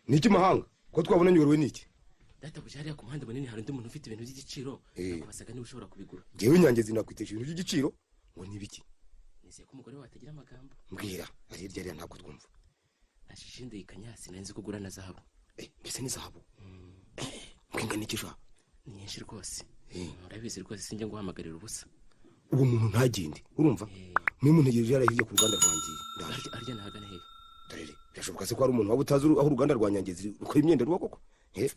Ni iki mahanga ko twabona nyorowe n'iki? Databuja, hariya ku muhanda munini hari undi muntu ufite ibintu by'igiciro. Nakubazaga niba ushobora kubigura. Ngewe Nyangezi nakwitesha ibintu by'igiciro ngo ni ibiki? Nizeye ko umugore wawe atagira amagambo. Mbwira, ari hirya hariya ntabwo twumva. Ashishindikanya, sinari nzi ko ugura na zahabu. Mbese ni zahabu? Ngo ingana iki sha? Ni nyinshi rwose. Urabizi rwose, sinjya nguhamagarira ubusa. Uwo muntu ntagende, urumva? Niba umuntu hariya hirya ku ruganda rwanjye, ndaje. Arya nahagana hehe? Dore birashoboka se ko hari umuntu waba utazi aho uruganda rwa Nyangezi rukora imyenda ruba koko? Yewe.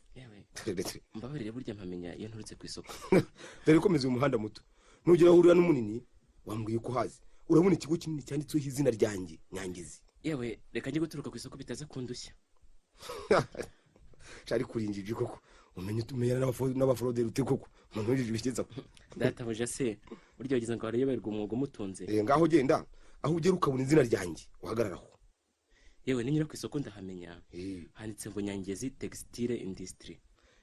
Dore. Mbabarire, burya mpamenya iyo nturutse ku isoko. Dore komeza uyu muhanda muto, nugera aho uhurira n'umunini, wambwiye ko uhazi, urabona ikigo kinini cyanditseho izina ryanjye Nyangezi. Yewe, reka njye guturuka ku isoko bitaza kundushya. Shari kurinjiji koko, umenye umenyana n'abaforoderi ute koko, umuntu w'injiji bigeza? Databuja se, burya wagize ngo harayoberwa umwuga umutunze? Ngaho genda, aho ugera ukabona izina ryanjye uhagararaho. Yewe, ninyura ku isoko ndahamenya. Handitse ngo Nyangezi Textile Industry.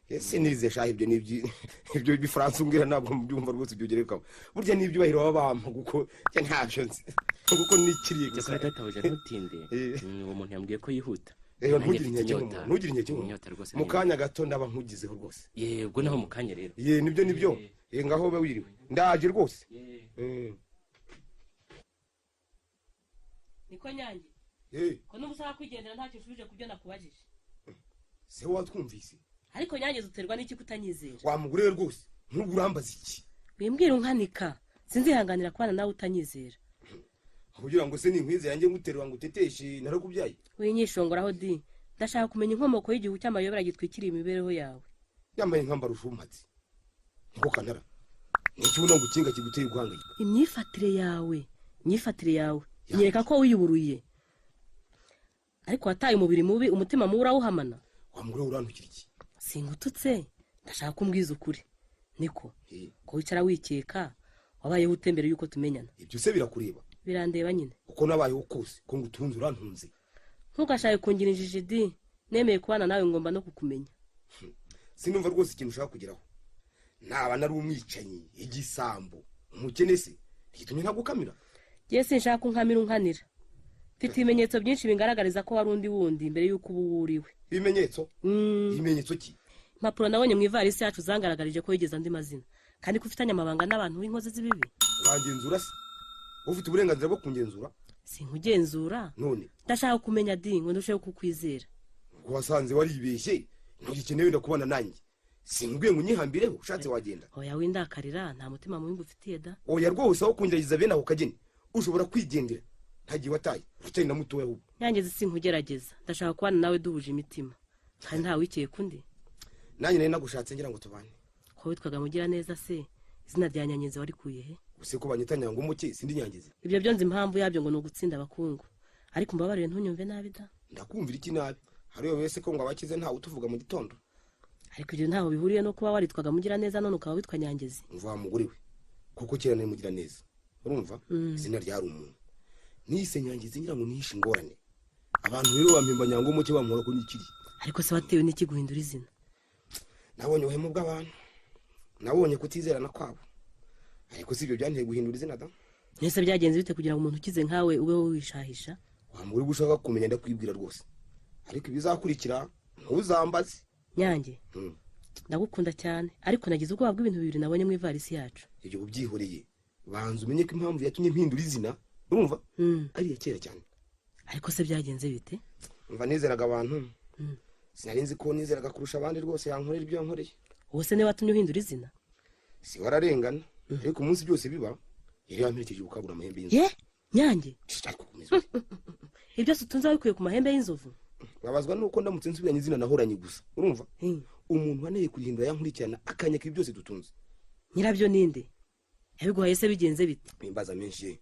Ese nize shaha, ibyo ni ibyo bifaransa umbwira, ntabwo mbyumva rwose. Ibyo ugerekaho burya ni ibyubahiro baba bampa, kuko njye ntabyo nzi, kuko nikiriye gusa. Cyakora databuja, ntutinde. Uwo muntu yambwiye ko yihuta. Rero Nanjye ntugire mfite inkeke inyota. nk'umuntu, ntugire inkeke nk'umuntu. Inyota rwose. Mu kanya gato ndaba nkugizeho rwose. Yego, naho mu kanya rero. Ye, nibyo nibyo. Ngaho ube wiriwe, ndaje rwose. Niko Nyange. Ko n'ubu ushaka kwigendera ntacyo ushubije ku byo nakubajije? Se watwumvise? Ariko Nyange, uterwa n'iki kutanyizera? Wa mugore we rwose, nk'ubu urambaza iki? Wimbwira unkanika, sinzihanganira kubana nawe utanyizera. Kugira ngo se ninkwize yanjye nguterura ngo uteteshe narakubyaye? Winyishongoraho di, ndashaka kumenya inkomoko y'igihu cy'amayobera gitwikiriye imibereho yawe. Yambaye nkambara ushumpatse, niko kanara ni ikibuno ngo ukinga kiguteye guhangayika. Imyifatire yawe, imyifatire yawe nyereka ko wiyuburuye, ariko wataye umubiri mubi, umutima mubi urawuhamana. Wa mugore we, urantukira iki? Singututse, ndashaka ko umbwiza ukuri. Niko, ko wicara wikeka, wabayeho ute mbere y'uko tumenyana? Ibyo se birakureba? Birandeba nyine. Uko nabayeho kose, ko ngutunze urantunze. Ntugashake kungira injiji di, nemeye kubana nawe ngomba no kukumenya. Sinumva rwose ikintu ushaka kugeraho. Naba nari umwicanyi, igisambo, umukene se ntigitumye ntagukamira? Njye sinshaka ko unkamira unkanira. Mfite ibimenyetso byinshi bingaragariza ko wari undi wundi mbere y'uko uba uwo uriwe. Ibimenyetso? Ibimenyetso ki? Impapuro nabonye mu ivarisi yacu zangaragarije ko wigeze andi mazina, kandi ko ufitanye amabanga n'abantu b'inkozi z'ibibi. Urangenzura se? Ufite uburenganzira bwo kungenzura? Sinkugenzura. None? Ndashaka kumenya di, ngo ndusheho kukwizera. Ubwo wasanze waribeshye, ntugikeneye wenda kubana nanjye. Sinkubwiye ngo unyihambireho, ushatse wagenda. Oya, windakarira, nta mutima mubi ngufitiye da. Oya rwose, aho kungerageza bene ako kageni ushobora kwigendera, ntagiye wataye, uracyari na mutoya ahubwo. Nyangezi, sinkugerageza, ndashaka kubana nawe duhuje imitima, kandi nta wikeka undi. Nanjye nari nagushatse ngira ngo tubane. Ko witwaga Mugiraneza se, izina rya Nyangezi warikuye he? Use ko banyita Nyangumuke, sindi Nyangezi? Ibyo byo nzi impamvu yabyo, ngo ni ugutsinda abakungu. Ariko umbabarire, ntunyumve nabi da. Ndakumvira iki nabi? Hari wese ko ngo abakize ntawe utuvuga mu gitondo. Ariko ibyo ntaho bihuriye no kuba waritwaga Mugiraneza none ukaba witwa Nyangezi. Umva wa mugore we, kuko kera nari Mugiraneza, urumva? Izina ryari umuntu niyise Nyangezi ngira ngo nihishe ingorane. Abantu rero bampimba Nyangumuke, bamuhora ko nikiri. Ariko se watewe n'iki guhindura izina? Nabonye ubuhemu bw'abantu, nabonye kutizerana kwabo, ariko si ibyo byanteye guhindura izina da. Mbese byagenze bite kugira ngo umuntu ukize nkawe ube wishahisha? Wa mugore we, ushaka kumenya ndakwibwira rwose, ariko ibizakurikira ntuzambaze. Nyange, ndagukunda cyane, ariko nagize ubwoba bw'ibintu bibiri nabonye mu ivarisi yacu. Ibyo ubyihoreye, banza umenye ko impamvu yatumye mpindura izina, urumva, ari iya kera cyane. Ariko se byagenze bite? Umva, nizeraga abantu, sinari nzi ko nizeraga kurusha abandi rwose yankorera ibyo yankoreye. Uwo se niwe watumye uhindura izina? Si wararengana, ariko umunsi byose biba yari yamperekeje gukabura amahembe y'inzovu. Ye Nyange! Ariko komeza ute. Ibyo byose utunze wabikuye ku mahembe y'inzovu? Babazwa nuko ndamutse nsubiranye izina nahoranye gusa, urumva, umuntu waneye kurihindura yankurikirana akanyaka ibi byose dutunze. Nyirabyo ninde? Yabiguhaye se bigenze bite? Imbaza menshi ye.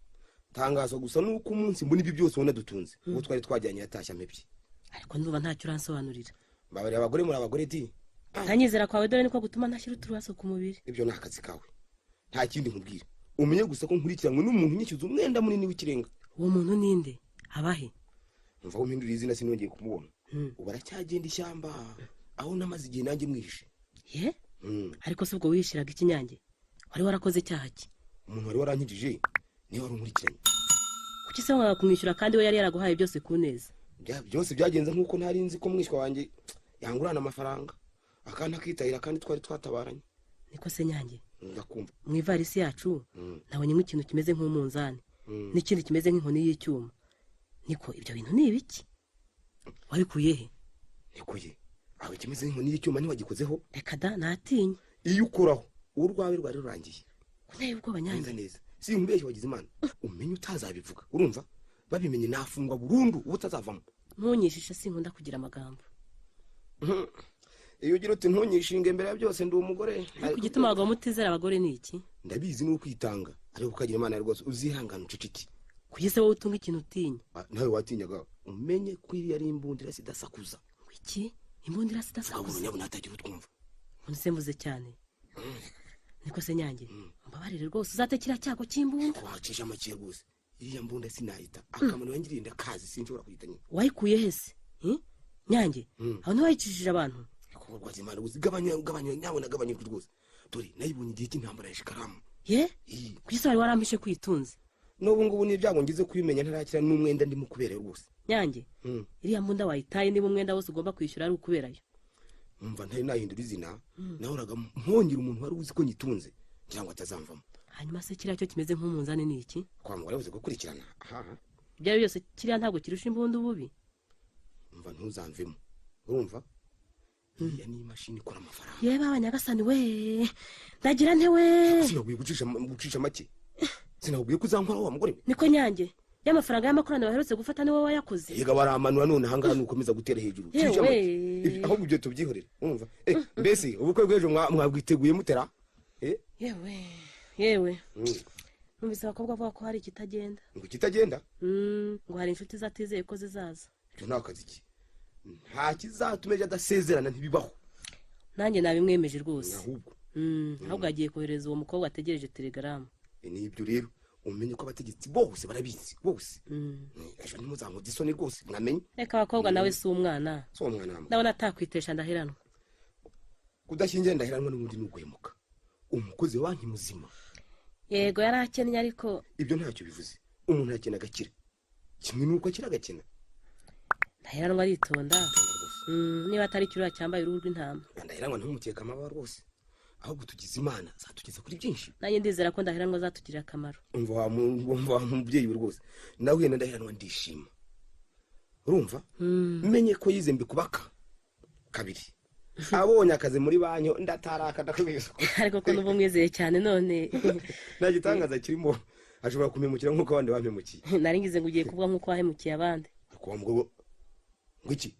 Tangazwa gusa nuko umunsi mbona ibyo byose ubona dutunze, uwo twari twajyanye yatashye amepye. Ariko ndumva ntacyo uransobanurira. Mbabarira, abagore muri abagore di. Ntanyizera kwawe dore niko gutuma ntashyira uturubaso ku mubiri. Ibyo ni akazi kawe, nta kindi nkubwira. Umenye gusa ko nkurikiranwe n'umuntu unyishyuza umwenda munini w'ikirenga. Uwo muntu ninde? Abahe? Mva aho mpinduriye izina sinongeye kumubona. Ubu aracyagenda ishyamba aho namaze igihe nanjye mwihishe. Ye? Ariko se ubwo wihishiraga iki Nyange? Wari warakoze icyaha ki? Umuntu wari warankijije niwe wari unkurikiranye. Kuki se wanga kumwishyura kandi we yari yaraguhaye byose ku neza? Byose byagenze nkuko ntari nzi ko mwishywa wanjye yangurana amafaranga akana kitahira kandi twari twatabaranye. Niko se Nyange, ndakumva. Mu ivarisi yacu nabonye nk'ikintu kimeze nk'umunzani n'ikindi kimeze nk'inkoni y'icyuma. Niko ibyo bintu ni ibiki? Wabikuye he? Nikuye aho ikimeze nk'inkoni y'icyuma ntiwagikozeho? Reka da, natinya. Iyo ukoraho urwawe rwari rurangiye. Kunteye ubwoba Nyange. Neza si umbeshye wagize Imana, umenye utazabivuga. Urumva babimenye nafungwa burundu ubutazavamo. Ntunyishishe, sinkunda kugira amagambo. Iyo ugira uti ntunyishinge mbere ya byose ndi umugore. Ariko igituma abagabo mutizera abagore ni iki? Ndabizi ni ukwitanga, ariko ukagira Imana rwose uzihangana uceceke. Kugeza wowe utunga ikintu utinya. Nawe watinyaga. Umenye ko iriya ari imbundira sidasakuza. Iki imbundira sidasakuza? Nyabuna hatagira utwumva. Nse mvuze cyane. Niko se Nyange, mbabarire rwose uzatekera cyago cy'imbunda. Wacisha make rwose. Iriya mbunda sinayita. Akamaro yangiriye ndakazi sinshobora kuyita nyine. Wayikuye hese? Nyange, aho ntiwayicishije abantu? Rwazi Imana rwose, gabanya gabanya nyabona gabanya rwose. Dore nayibonye igihe cy'intambara ya Shikaramu. Ye? Kugeza wari warampishe kwitunze. N'ubu ngubu n'ibyago ngize kubimenya ntarakira n'umwenda ndimo kuberayo rwose. Nyange, iriya mbunda wayitaye niba umwenda wose ugomba kwishyura ari ukuberayo. Umva ntari nahindura izina, nahoraga mpongera umuntu wari uzi ko nyitunze ngira ngo atazamvamo. Hanyuma se kiriya cyo kimeze nk'umunzani ni iki? Kwa mugore yavuze gukurikirana. Aha. Ibyo ari byose kiriya ntabwo kirusha imbunda ububi. Umva ntuzamvemo. Urumva? Iriya ni imashini ikora amafaranga. Yewe baba Nyagasani we, ndagira nte we. Sinakubwiye gucisha make. Sinakubwiye ko uzankora wa mugore we. Niko Nyange, y'amafaranga y'amakorano baherutse gufata niwe wayakoze. Yega baramanura none ahangaha nukomeza gutera hejuru. Cisha make. Ahubwo ibyo tubyihorere. Urumva? Mbese ubukwe bw'ejo mwabwiteguye mutera? Yewe yewe. Numvise abakobwa bavuga ko hari ikitagenda. Ngo kitagenda? Ngo hari inshuti zatizeye ko zizaza. Ibyo nta kazi ki. Nta kizatuma ejo adasezerana ntibibaho. Nanjye nabimwemeje rwose. Ahubwo ahubwo agiye kohereza uwo mukobwa ategereje telegaramu. Nibyo rero umenye ko abategetsi bose barabizi bose. Ejo ntimuzankoze isoni rwose mwamenye. Reka abakobwa nawe si umwana. Si umwana. Ndabona atakwitesha ndaheranwa. Kudashyingira ndaheranwa n'ubundi ni uguhemuka. Umukozi wa banki muzima. Yego yari akennye ariko ibyo ntacyo bivuze. Umuntu akena agakira. Kimwe nuko akira agakena. Ndaheranwa aritonda. Niba atari kirura cyambaye uruhu rw'intama. Ndaheranwa ntumukeka amababa rwose. Ahubwo tugize Imana zatugeza kuri byinshi. Nanjye ndizera ko ndaheranwa azatugirira akamaro. Umva wa mubyeyi we rwose. Nawe ndaheranwa ndishima. Urumva? Menye ko yize mbikubaka kabiri. Abonye akazi muri banyo ndataraka ndakubwiza. Ariko ko nubu mwizeye cyane none. Nta gitangaza kirimo, ashobora kumemukira nkuko abandi bampemukiye. Nari ngize ngo ugiye kuvuga nkuko wahemukiye abandi. Ariko wa mugore ngo iki?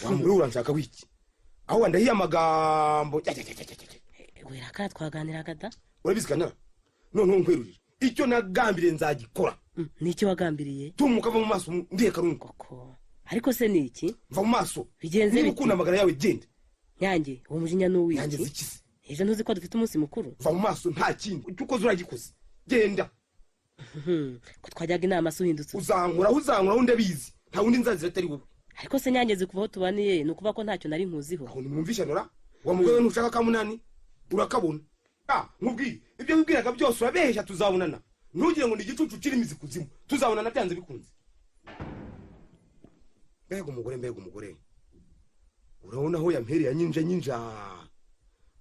Wa mugore uranshaka wiki? Aho wandahiye amagambo. Wera kara twaganiraga da. Urabizi kanara? None nkwerurira. Icyo nagambiriye nzagikora. Nicyo wagambiriye? Tumuka va mu maso ndiye karungu. Koko. Ariko se ni iki? Va mu maso. Bigenze bite? Niba ukunda amagara yawe genda. Nyange, uwo mujinya ni uwiki? Nyange zikise. Ejo ntuzi ko dufite umunsi mukuru? Va mu maso nta kindi. Icyo ukoze uragikoze. Genda. Ko twajyaga inama se uhindutse. Uzankura uzankura ndabizi. Nta wundi nzazira atari wowe. Ariko se Nyange zikuvaho tubaniye ni ukuvuga ko ntacyo nari nkuziho. Aho nimwumvishanura? Wa mugore ntushaka kamunani? Urakabona. Nkubwiye ibyo wibwiraga byose urabehesha tuzabonana. Ntugire ngo ni igicucu kirimo izikuzimu. Tuzabonana byanze bikunze. Mbega umugore mbega umugore. Urabona aho yampereye nyinja nyinja.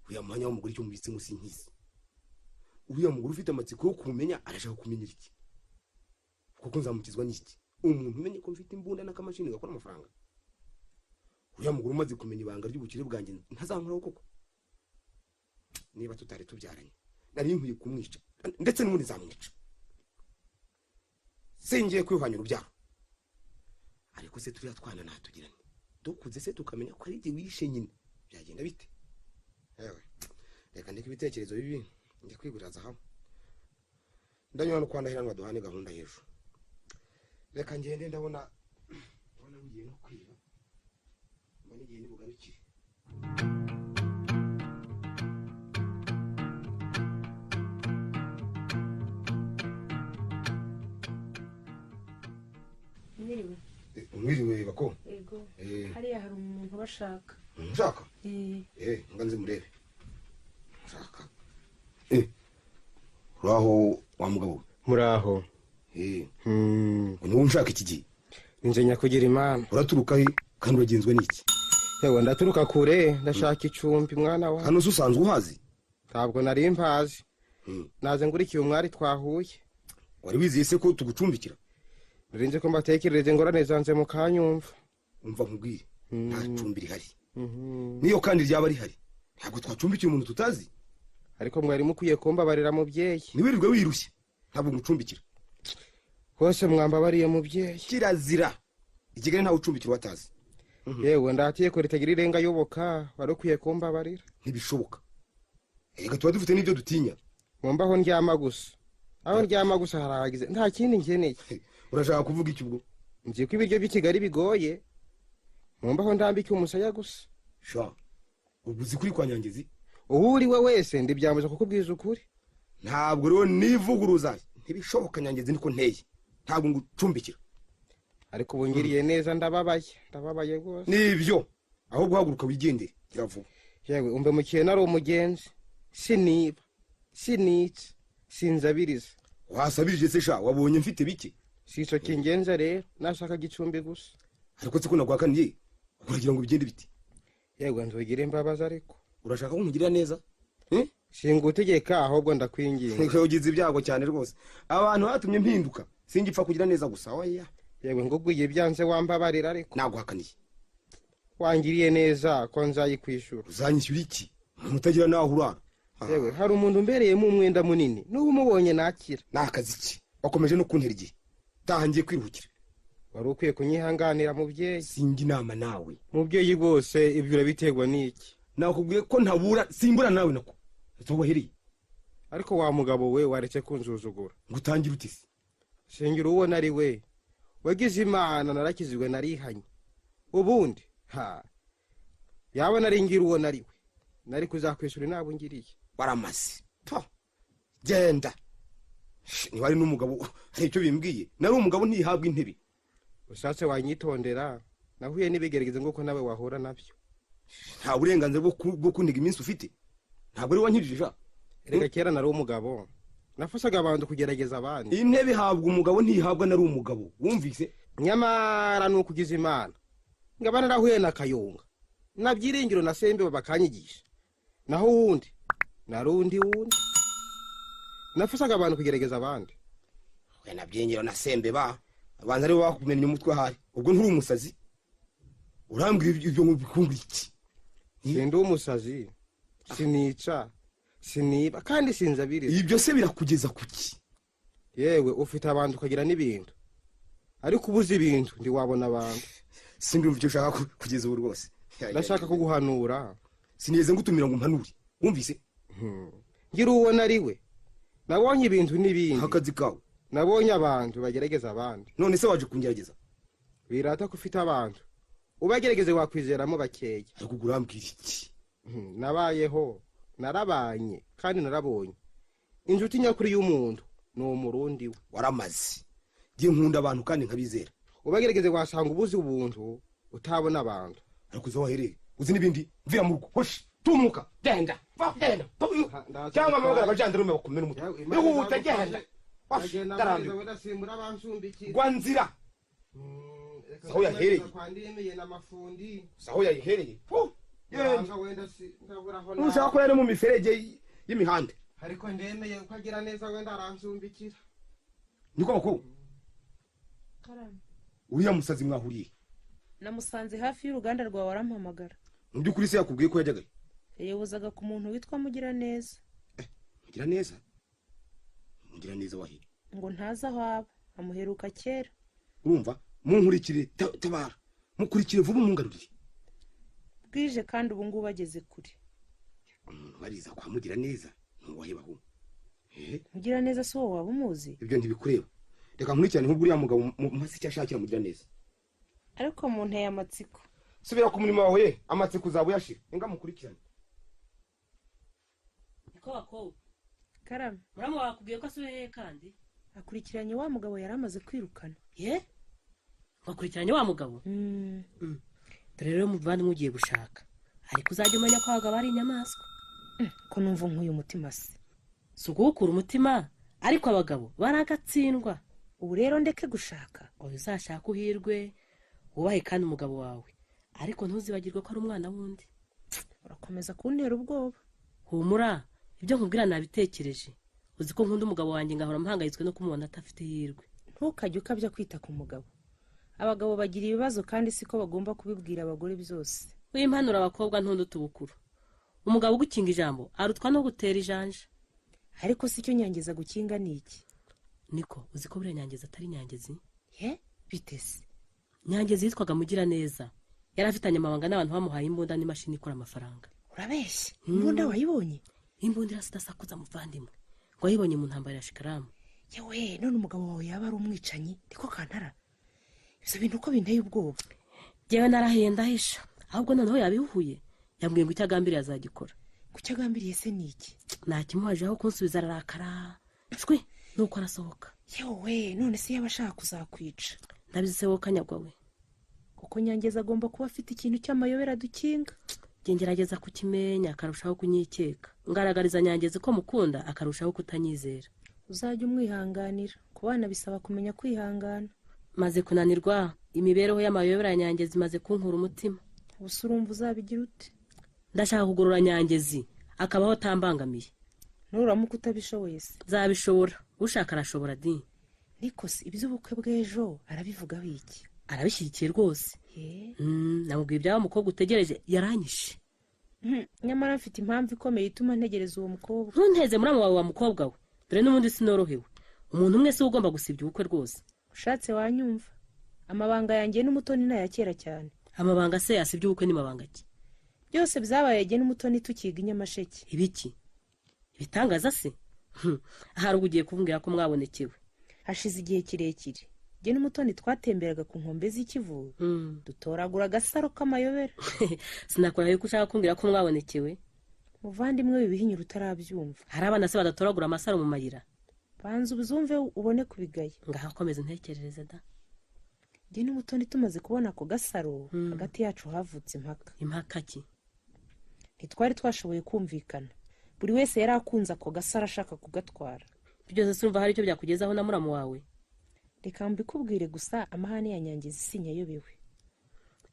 Uya mwanya w'umugore icyo mubitse musi nkizi. Uriya mugore ufite amatsiko yo kumenya arashaka kumenyera iki? Kuko nzamukizwa n'iki? Umuntu umenye ko mfite imbunda n'akamashini gakora amafaranga. Uriya mugore umaze kumenya ibanga ry'ubukire bwanjye ntazankoraho koko. Niba tutari tubyaranye nari nkwiye kumwica ndetse n'ubundi nzamwica. Singiye kwihwanya urubyaro. Ariko se turiya twana natugirane. Dukuze se tukamenya ko ari igihe wishe nyine byagenda bite? Yewe reka ndeke ibitekerezo bibi njye kwigurira zahabu. Ndanyura no kwa Ndaheranwa duhane gahunda y'ejo. Reka ngende ndabona bugiye no kwira. Mbona igihe nibugarukire. Mwiriwe. Mwiriwe bako. Yego. Hariya hari umuntu bashaka. Ushaka? Nga nzi murebe. Ushaka. Uraho wa mugabo. Muraho. Ngo niwe unshaka iki gihe? Ninje nyakugira Imana. Uraturuka he kandi uragenzwe n'iki? Yewe ndaturuka kure, ndashaka icumbi mwana wa. Hano se usanzwe uhazi? Ntabwo nari mpazi. Naze ngurikiye umwari twahuye. Wari wizeye se ko tugucumbikira? Narinze ko mbatekerereze ingorane zanze mukanyumva. Umva nkubwire, nta cumbi rihari. Niyo kandi ryaba rihari, ntabwo twacumbikiye umuntu tutazi. Ariko mwari mukwiye kumbabarira mubyeyi. Ntiwirirwe wirushye, ntabwo ngucumbikira. Rwose mwambabariye mubyeyi. Kirazira. I Kigali ntawe ucumbikira uwatazi. Yewe ndatiye ko ritagira irenga yoboka, wari ukwiye kumbabarira. Ntibishoboka. Erega tuba dufite n'ibyo dutinya. Mumba aho ndyama gusa. Aho ndyama gusa harahagize, nta kindi nkeneye. Urashaka kuvuga iki ubwo? Nzi ko ibiryo by'i Kigali bigoye. Mumba aho ndambike umusaya gusa. Sha, ubwo uzi kuri kwa Nyangezi? Uwo uri we wese ndibyambuza kukubwiza ukuri. Ntabwo rero nivuguruza. Ntibishoboka Nyangezi, niko nteye. Ntabwo ngucumbikira. Ariko ubu ngiriye neza, ndababaye, ndababaye rwose. Nibyo, ahubwo haguruka wigendere kiravuga. Yewe umbe mukiye nari umugenzi, siniba, sinica, sinzabiriza. Wasabirije se sha, wabonye mfite bike? Si ico kingenza rero, nashaka gicumbi gusa. Ariko se ko nagwakaniye, uragira ngo bigende biti? Yewe nzogire imbabazi ariko. Urashaka ko nkugirira neza? Singutegeka ahubwo ndakwinginga. Niko ugize ibyago cyane rwose. Abantu batumye mpinduka, singipfa kugira neza gusa oya. Yewe ngubwiye byanze wambabarira ariko. Naguhakaniye. Wangiriye neza ko nzayikwishura. Uzanyishyura iki? Umuntu utagira naho urara. Yewe hari umuntu umbereyemo umwenda munini, n'ubu umubonye nakira. Nakazi iki? Wakomeje no kuntera igihe. Taha ngiye kwiruhukira. Wari ukwiye kunyihanganira mubyeyi. Singa inama nawe. Mubyeyi rwose ibyo urabiterwa n'iki? Nakubwiye ko ntabura, simbura nawe nako. Tubahereye. Ariko wa mugabo we waretse kunzuzugura. Ngutangira utisi. Singira uwo nari we. Wagize Imana narakizwe narihanye. Ubundi ha yaba naringira uwo nari we, nari kuzakwishura nabo ngiriye. Waramaze. To. Genda. Niba ari n'umugabo hari icyo bimbwiye. Nari umugabo ntihabwa intebe. Ushatse wanyitondera, nahuye n'ibigerageza nguko nawe wahura nabyo. Nta burenganzira bwo kuntega iminsi ufite. Ntabwo ari wankirije ja. Erega kera nari umugabo, nafashaga abantu kugerageza abandi. Intebe ihabwa umugabo ntihabwa nari umugabo, wumvise? Nyamara nukugiza Imana ngaba narahuye na Kayonga na Byiringiro na Sembe bakanyigisha, naho wundi narundi wundi nafashaga abantu kugerageza abandi. We na Byiringiro na Sembe ba abanza ari bo bakumenya umutwe ahari. Ubwo nturi umusazi? Urambwira ibyo ngo bikungura iki? Sindi umusazi, sinica, siniba kandi sinzabiriza. Ibyo se birakugeza kuki? Yewe ufite abantu ukagira n'ibintu, ariko ubuze ibintu ntiwabona abantu. Sindumva icyo ushaka kugeza ubu rwose. Ndashaka kuguhanura. Sinigeze ngutumira ngo mpanure, wumvise? Ngira uwo nari we, nabonye ibintu n'ibindi. Akazi kawe. Nabonye abantu bagerageza abandi. None se waje kungerageza? Birata ko ufite abantu ubagerageze wakwizeramo bakeya. Ariko urambwira iki? Nabayeho, narabanye kandi narabonye. Inshuti nyakuri y'umuntu ni umurundi we. Waramaze. Ngiye nkunda abantu kandi nkabizera. Ubagerageze wasanga ubuze ubuntu utabona abantu. Ariko uzi wahereye, uzi n'ibindi. Mvira mu rugo, hoshi, tumuka, genda, va, genda. Cyangwa amabagara abajandarume bakumena umutwe. Ihute, genda. Hoshi, ndarambiwe. Gwa nzira. Aho yahereye. Aho yahereye. Ushaka ko yari mu miferege y'imihanda. Ariko ndemeye ko agira neza wenda aransumbikira. Niko bakuru. Uriya musazi mwahuriye? Namusanze hafi y'uruganda rwawe arampamagara. Mu by'ukuri se yakubwiye ko yajyagayo? Yayobozaga ku muntu witwa Mugiraneza. Mugiraneza? Mugiraneza wahe? Ngo ntazi aho aba, amuheruka kera. Urumva? Munkurikire tabara. Mukurikire vuba mungarurire. Bwije kandi ubu ngubu ageze kure. Umuntu bariza kwa Mugiraneza ntuwahebaho. Mugiraneza si wowe waba umuzi? Ibyo ntibikureba. Reka nkurikirane nk'ubwo uriya mugabo mpasi icyo ashakira Mugiraneza. Ariko munteye amatsiko. Subira ku murimo wawe ye, amatsiko uzaba uyashira. Inga mukurikirane. Niko bakobwa. Karame. Muramu wakubwiye ko asubiye he kandi? Akurikiranye wa mugabo yari amaze kwirukana. Ye? Wakurikiranye wa mugabo? Dore rero muvandimwe ugiye gushaka. Ariko uzajya umenya ko abagabo ari inyamaswa. Ko numva nkuyu mutima se. Si uguhukura umutima, ariko abagabo baragatsindwa. Ubu rero ndeke gushaka. Oya, uzashaka uhirwe, wubahe kandi umugabo wawe, ariko ntuzibagirwe ko ari umwana w'undi. Urakomeza kuntera ubwoba. Humura, ibyo nkubwira nabitekereje. Uzi ko nkunda umugabo wanjye ngahora mpangayitswe no kumubona atafite ihirwe. Ntukajye ukabya kwita ku mugabo. Abagabo bagira ibibazo kandi siko bagomba kubibwira abagore byose. Wimpanura abakobwa ntunduta ubukuru. Umugabo ugukinga ijambo arutwa no gutera ijanja. Ariko si cyo Nyangezi gukinga ni iki? Niko uzi ko buriya Nyangezi atari Nyangezi? Ye, bitese. Nyangezi yitwaga Mugiraneza. Yari afitanye amabanga n'abantu bamuhaye imbunda n'imashini ikora amafaranga. Urabeshya. Imbunda wayibonye? Imbunda irasidasakuza muvandimwe. Ngo wayibonye mu ntambara ya Shikaramu. Yewe, none umugabo wawe yaba ari umwicanyi? Niko Kantara. Ibyo bintu uko binteye ubwoba. Jewe narahiye ndahisha. Ahubwo noneho yabihuye. Yambwiye ngo icyo agambiriye azagikora. Kucyo agambiriye se ni iki? Nakimuhaje aho kunsubiza ararakara. Shwi, nuko arasohoka. Yewe, none se yaba ashaka kuzakwica? Ndabizi wowe kanyagwa we. Kuko Nyangezi agomba kuba afite ikintu cy'amayobera dukinga. Ngerageza kukimenya akarushaho kunyikeka. Ngaragariza Nyangezi ko mukunda akarushaho kutanyizera. Uzajya umwihanganira. Kubana bisaba kumenya kwihangana. Maze kunanirwa, imibereho y'amayobera ya Nyangezi imaze kunkura umutima. Ubuse urumva uzabigira ute? Ndashaka kugorora Nyangezi akabaho atambangamiye. Nuramuka utabishoboye se? Nzabishobora. Ushaka arashobora di. Niko se iby'ubukwe bw'ejo arabivugaho iki? Arabishyigikiye rwose. Namubwiye iby'aho umukobwa utegereje yaranyishe. Nyamara mfite impamvu ikomeye ituma ntegereza uwo mukobwa. Ntunteze muramu wawe wa mukobwa we. Dore n'ubundi sinorohewe. Umuntu umwe si ugomba gusibya ubukwe rwose. Ushatse wanyumva. Amabanga yanjye n'Umutoni ni aya kera cyane. Amabanga se yasibye ubukwe ni mabanga ki? Byose byabaye jye n'Umutoni tukiga Inyamasheke. Ibiki? Ibitangaza se? Ahari ugiye kumbwira ko mwabonekewe. Hashize igihe kirekire. Jye n'Umutoni twatemberaga ku nkombe z'Ikivu, dutoragura agasaro k'amayobera. Sinakora yuko ushaka kumbwira ko mwabonekewe. Muvandimwe wibihinyura utarabyumva. Hari abana se badatoragura amasaro mu mayira? Banza ubuzumve ubone kubigaya. Ngaho komeza intekerereze da. Jye n'Umutoni tumaze kubona ako gasaro, hagati yacu havutse impaka. Impaka ki? Ntitwari twashoboye kumvikana. Buri wese yari akunze ako gasaro ashaka kugatwara. Byose surumva hari icyo byakugezaho na muramu wawe? Reka mbikubwire gusa, amahane ya Nyangezi sinyayobewe.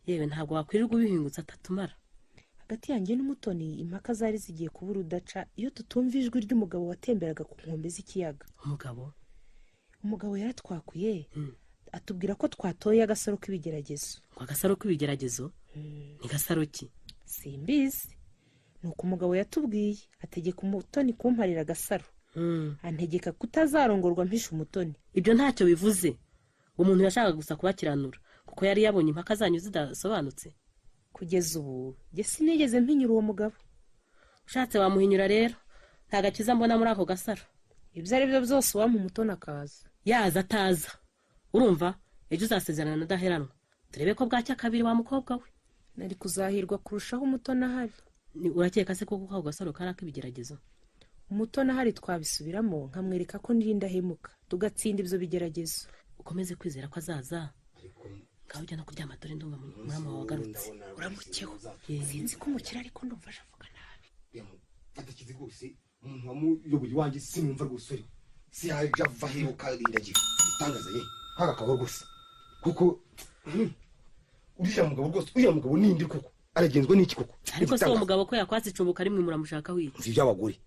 Yewe, ntabwo wakwirirwa ubihingutsa atatumara. Hagati yanjye n'Umutoni impaka zari zigiye kubura udaca iyo tutumva ijwi ry'umugabo watemberaga ku nkombe z'ikiyaga. Umugabo? Umugabo yaratwakuye, atubwira ko twatoye agasaro k'ibigeragezo. Ngo agasaro k'ibigeragezo? Ni gasaro ki? Simbizi. Nuko umugabo yatubwiye, ategeka Umutoni kumparira agasaro. Antegeka kutazarongorwa mpisha Umutoni. Ibyo ntacyo bivuze. Umuntu yashakaga gusa kubakiranura kuko yari yabonye impaka zanyu zidasobanutse. Kugeza ubu jye sinigeze mpinyura uwo mugabo. Ushatse wamuhinyura rero. Nta gakiza mbona muri ako gasaro. Ibyo ari byo byose uwampa Umutoni akaza. Yaza ataza. Urumva ejo uzasezerana na Daheranwa. Turebe ko bwacya kabiri wa mukobwa we. Nari kuzahirwa kurushaho Umutoni ahari. Urakeka se koko ako gasaro kari ak'ibigeragezo? Umutoni ahari twabisubiramo nkamwereka ko ndirinda hemuka, tugatsinda ibyo bigeragezo. Ukomeze kwizera ko azaza. Ngaho ujya no kuryama dore ndumva murama wawe agarutse. Uramukeho. Sinzi ko umukira ariko ndumva aje avuga nabi. Adakize rwose umuntu wamuyoboye iwanjye sinumva rwose uri. Si yaje ava he ukarindagira. Itangaza ye. Kaga kabo rwose. Kuko uriya mugabo rwose, uriya mugabo nindi koko. Aragenzwa n'iki koko? Ariko se uwo mugabo ko yakwatse icumbuka rimwe muramushaka wiki? Nzi iby'abagore.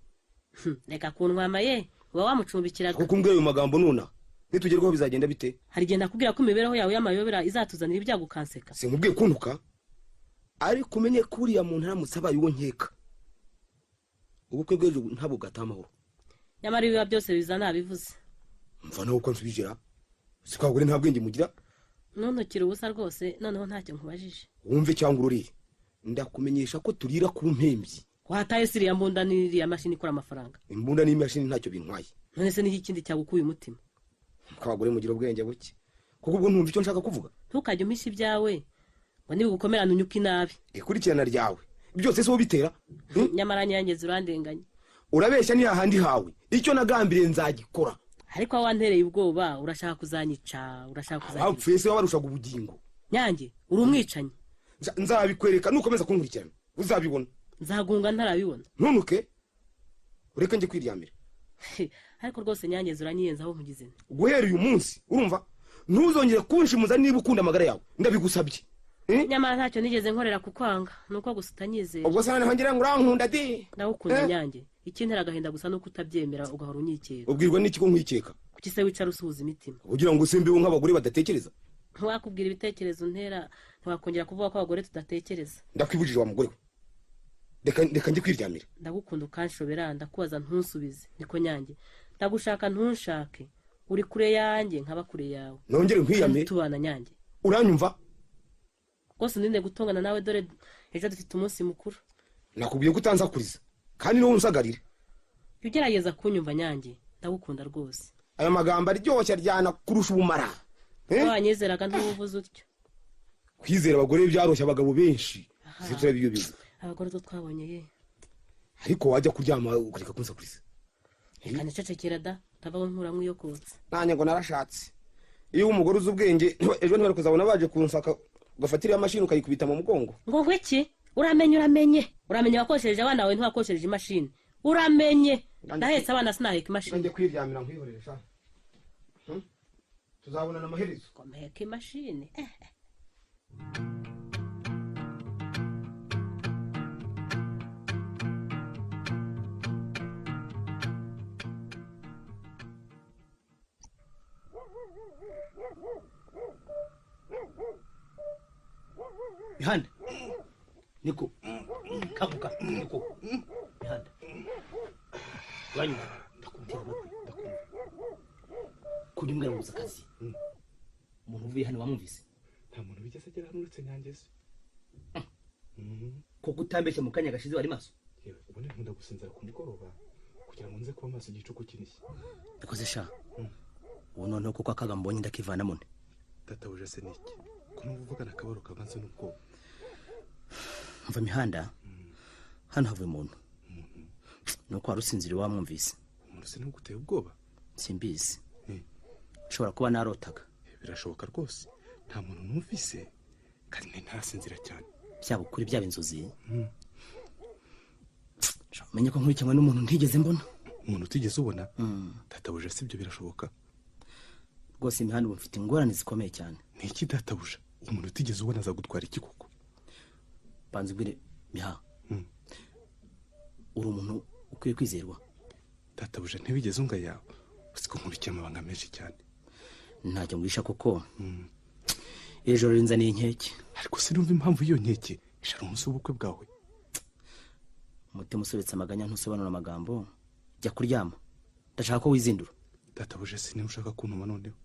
Reka kuntwama ye, uba wamucumbikiraga. Kuko umbwiye ayo magambo nona. Nitugerwaho bizagenda bite? Hari igihe nakubwira ko imibereho yawe y'amayobera izatuzanira ibyago kanseka. Sinkubwiye kuntuka. Ariko umenye ko uriya muntu aramutse abaye uwo nkeka. Ubukwe bw'ejo ntabwo bwataha amahoro. Nyamara ibiba byose biza nabivuze. Mva nawe uko nsubijira. Si ko abagore nta bwenge mugira? Ntuntukire ubusa rwose, noneho ntacyo nkubajije. Wumve cyangwa urorere. Ndakumenyesha ko turira ku mpembyi. Wataye siriya mbunda n'iriya mashini ikora amafaranga. Imbunda n'imashini ntacyo bintwaye. None se n'iki kindi cyagukuye umutima? Ko abagore mugira ubwenge buke. Kuko ubwo ntumva icyo nshaka kuvuga. Ntukajye umpisha ibyawe ngo nibigukomerana unyuke inabi. Ikurikirana ryawe byose si wowe bitera. Nyamara Nyangezi urandenganya. Urabeshya ni hahandi hawe. Icyo nagambiriye nzagikora. Ariko aho wantereye ubwoba urashaka kuzanyica, urashaka kuzanyica. Abapfuye se babarushaga ubugingo. Nyange uri umwicanyi. Nzabikwereka nukomeza kunkurikirana. Uzabibona. Nzagunga ntarabibona. Ntunuke. Ureke njye kwiryamira. Ariko rwose Nyangezi uranyiyenza aho nkugize. Guhera uyu munsi urumva ntuzongere kunshimuza niba ukunda amagara yawe, ndabigusabye. Nyamara ntacyo nigeze nkorera kukwanga, nuko gusa utanyizera. Ubwo se noneho ngira ngo urankunda di? Ndagukunda Nyange, ikintera agahinda gusa nuko utabyemera ugahora unyikeka. Ubwirwa n'iki ko nkwikeka? Kuki se wicara usuhuza imitima? Ugira ngo usimbeho nk'abagore badatekereza? Ntiwakubwira ibitekerezo untera, ntiwakongera kuvuga ko abagore tudatekereza. Ndakwibujije wa mugore we, reka njye kwiryamira. Ndagukunda ukanshobera, ndakubaza ntunsubize. Niko Nyange, ndagushaka ntunshake, uri kure yanjye nkaba kure yawe. Nongere nkwiyame tubana Nyange. Uranyumva? Rwose ndinde gutongana nawe, dore ejo dufite umunsi mukuru. Nakubwiye ko utanzakuriza kandi niwo unsagarira. Jya ugerageza kunyumva Nyange, ndagukunda rwose. Aya magambo aryoshye aryana kurusha ubumara. Wanyizeraga ntubuvuze utyo. Kwizera abagore byaroshe abagabo benshi. Siturabiyobiza. Abagore two twabonye ye. Ariko wajya kuryama ukareka kunsakuriza. Reka nicecekera da, ndavaho nkuramwo iyo kotsa. Nanjye ngo narashatse. Iyo umugore uzi ubwenge ejo ntibari kuzabona baje kunsaka, ugafatira imashini ukayikubita mu mugongo. Ngo ngwiki? Uramenye uramenye. Uramenye wakoshereje abana bawe ntiwakoshereje imashini. Uramenye. Ndahetse abana sinaheka imashini. Njye kwiryamira nkwihorere sha. Tuzabonana amaherezo. Ngo mpeke imashini. Mihanda niko kaguka niko Mihanda uranyumva? Ndakumva ndakumva. Kunyumvira ngo akazi umuntu uvuye hano wamwumvise? Nta muntu wigeze agera hano uretse Nyangezi. Koko utambeshya mu kanya gashize wari maso? Yewe ubundi nkunda gusinzira ku mugoroba kugira ngo nze kuba maso igicuku kinishye. Ndakoze sha. Ubu noneho kuko akaga mbonye ndakivanamo nte. Databuja se niki? Ko numva uvugana akabaro kavanze n'ubwoba. Mva Mihanda, hano havuye umuntu. Nuko wari usinziriye wamwumvise. Umuntu se ntuguteye ubwoba? Simbizi. Nshobora kuba narotaga. Birashoboka rwose. Nta muntu numvise kandi ntarasinzira cyane. Byaba ukuri byaba inzozi. Menye ko nkurikiranywe n'umuntu ntigeze mbona. Umuntu utigeze ubona? Databuja si ibyo birashoboka? Rwose Mihanda ubu mfite ingorane zikomeye cyane. Ni iki databuja? Umuntu utigeze ubona azagutwara iki koko? Banza ubwire Miha. Uri umuntu ukwiye kwizerwa. Databuja ntiwigeze unga yawe. Usiko nkurikiye amabanga menshi cyane. Ntacyo nguhisha koko. Ejo rinzaniye inkeke. Ariko sinumva impamvu iyo nkeke ishara umunsi w'ubukwe bwawe. Umutima usobetse amaganya ntusobanura amagambo. Jya kuryama. Ndashaka ko wizindura. Databuja sinema ushaka kuntuma noneho.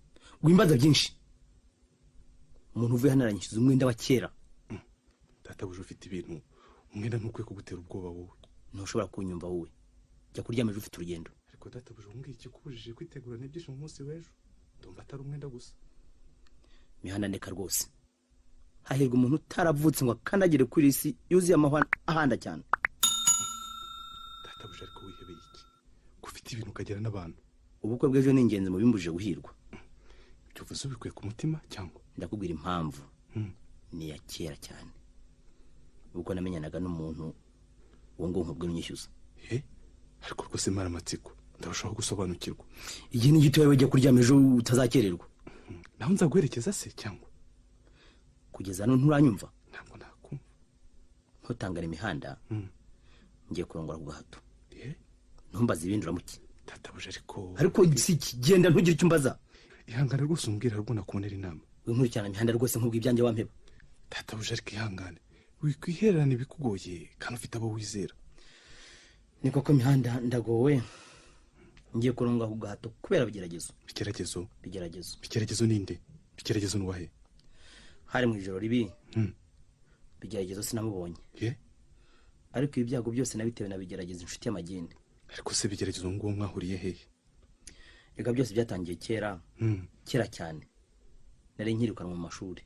Wimbaza byinshi. Umuntu uvuye hano aranyishyuza umwenda wa kera. Databuja ufite ibintu, umwenda ntukwiye kugutera ubwoba wowe. Ntushobora kunyumva wowe. Jya kuryama ejo ufite urugendo. Ariko databuja umbwiye ikikubujije kwitegura n'ibyishimo umunsi w'ejo. Ndumva atari umwenda gusa. Mihanda ndeka rwose. Hahirwa umuntu utaravutse ngo akandagire kuri isi yuzuye amahwa ahanda cyane. Databuja ariko wihebeye iki? Ko ufite ibintu ukagera n'abantu. Ubukwe bw'ejo ni ingenzi mu bimbujije guhirwa. Ibyo uvuze ubikuye ku mutima cyangwa? Ndakubwira impamvu. Ni iya kera cyane. Ubwo namenyanaga n'umuntu uwo ngo nkubwire unyishyuza. Ariko rwose mara amatsiko, ndarushaho gusobanukirwa. Igihe ni gito yawe ujya kuryama ejo utazakererwa. Naho nzaguherekeza se cyangwa? Kugeza none nturanyumva? Ntabwo nakumva. Ntutangare Mihanda. Ngiye kurongora ku gahato. Ntumbaze ibindi uramuke. Databuja ariko ariko si kigenda ntugire icyo umbaza. Ihangane rwose umbwira rwo nakubonera inama. Winkurikirana Mihanda rwose nkubwo ibyanjye wampeba. Databuja ariko ihangane. Wikwihererana ibikugoye kandi ufite abo wizera. Ni koko Mihanda ndagowe. Ngiye kurongora ku gahato kubera bigeragezo. Bigeragezo? Bigeragezo. Bigeragezo ninde? Bigeragezo nuwahe? Hari mu ijoro ribi. Bigeragezo sinamubonye. Ariko ibi byago byose nabitewe na bigeragezo inshuti y'amagende. Ariko se bigeragezo ngo mwahuriye hehe? Reka byose byatangiye kera. Kera cyane. Nari nkirukanwa mu mashuri.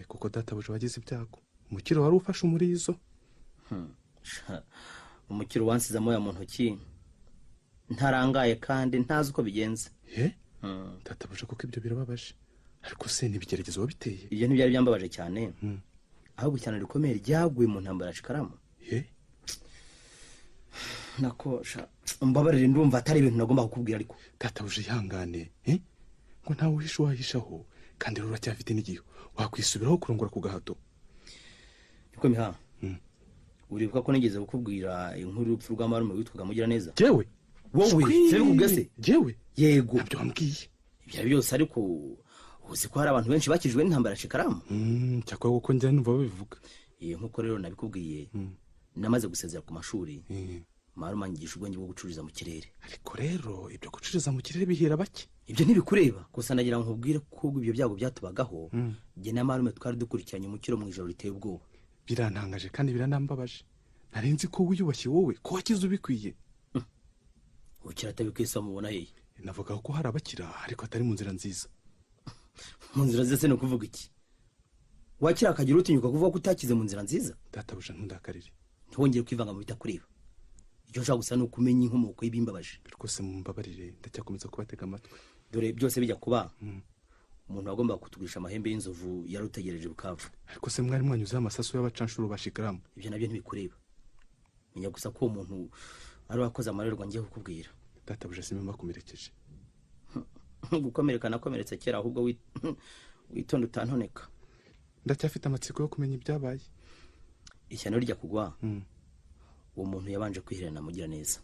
Kuko databuja wagize ibyago. Umukiro wari ufashe umurizo. Umukiro wansize amoya mu ntoki. Ntarangaye kandi ntazi uko bigenze. Databuja kuko ibyo birababaje. Ariko se nibigeragezo wabiteye? Ibyo ntibyari byambabaje cyane. Ahubwo cyane rikomeye ryaguye mu ntambara ya Shikaramu. Nako sha Mbabarire, ndumva atari ibintu nagomba kukubwira ariko. Databuja ihangane, ngo ntawe uhisha uwahishaho, kandi rero uracyafite n'igihe wakwisubiraho kurongora ku gahato. Niko miha. Uribuka ko nigeze kukubwira inkuru y'urupfu rwa marume witwaga Mugiraneza? Jewe? Wowe sebikubwiye se? Jewe? Yego. Ntabyo wambwiye. Ibyo byose ariko uzi ko hari abantu benshi bakijwe n'intambara ya Shikaramu? Cyakora kuko njya numva babivuga. Nkuko rero nabikubwiye, namaze gusezera ku mashuri. Marume anyigisha ubwenge bwo gucururiza mu kirere. Ariko rero ibyo gucururiza mu kirere bihera bake. Ibyo ntibikureba. Gusa nagira ngo nkubwire ko ibyo byago byatubagaho, jye na marume twari dukurikiranye umukiro mu ijoro riteye ubwoba. Birantangaje kandi biranambabaje. Nari nzi ko wiyubashye wowe, ko wakize ubikwiye. Ukira atabikwiye se mubona hehe? Navuga ko hari abakira ariko atari mu nzira nziza. Mu nzira nziza se ni ukuvuga iki? Wakira akagira utinyuka kuvuga ko utakize mu nzira nziza? Databuja ntundakarire. Ntiwongere kwivanga mu bitakureba. Icyo nshaka gusa ni ukumenya inkomoko y'ibimbabaje. Rwose mumbabarire, ndacyakomeza kubatega amatwi. Dore byose bijya kuba, umuntu wagombaga kutugurisha amahembe y'inzovu yari utegereje Bukavu. Ariko se mwari mwanyuzeho amasasu y'abacanshuro ba Shikaramu? Ibyo nabyo ntibikureba. Menya gusa ko uwo muntu ari wakoze amarorerwa ngiye kukubwira. Databuja simba mbakomerekeje. Gukomereka nakomeretse kera, ahubwo witonde utantoneka. Ndacyafite amatsiko yo kumenya ibyabaye. Ishyano rijya kugwa, uwo muntu yabanje kwiherana Mugiraneza.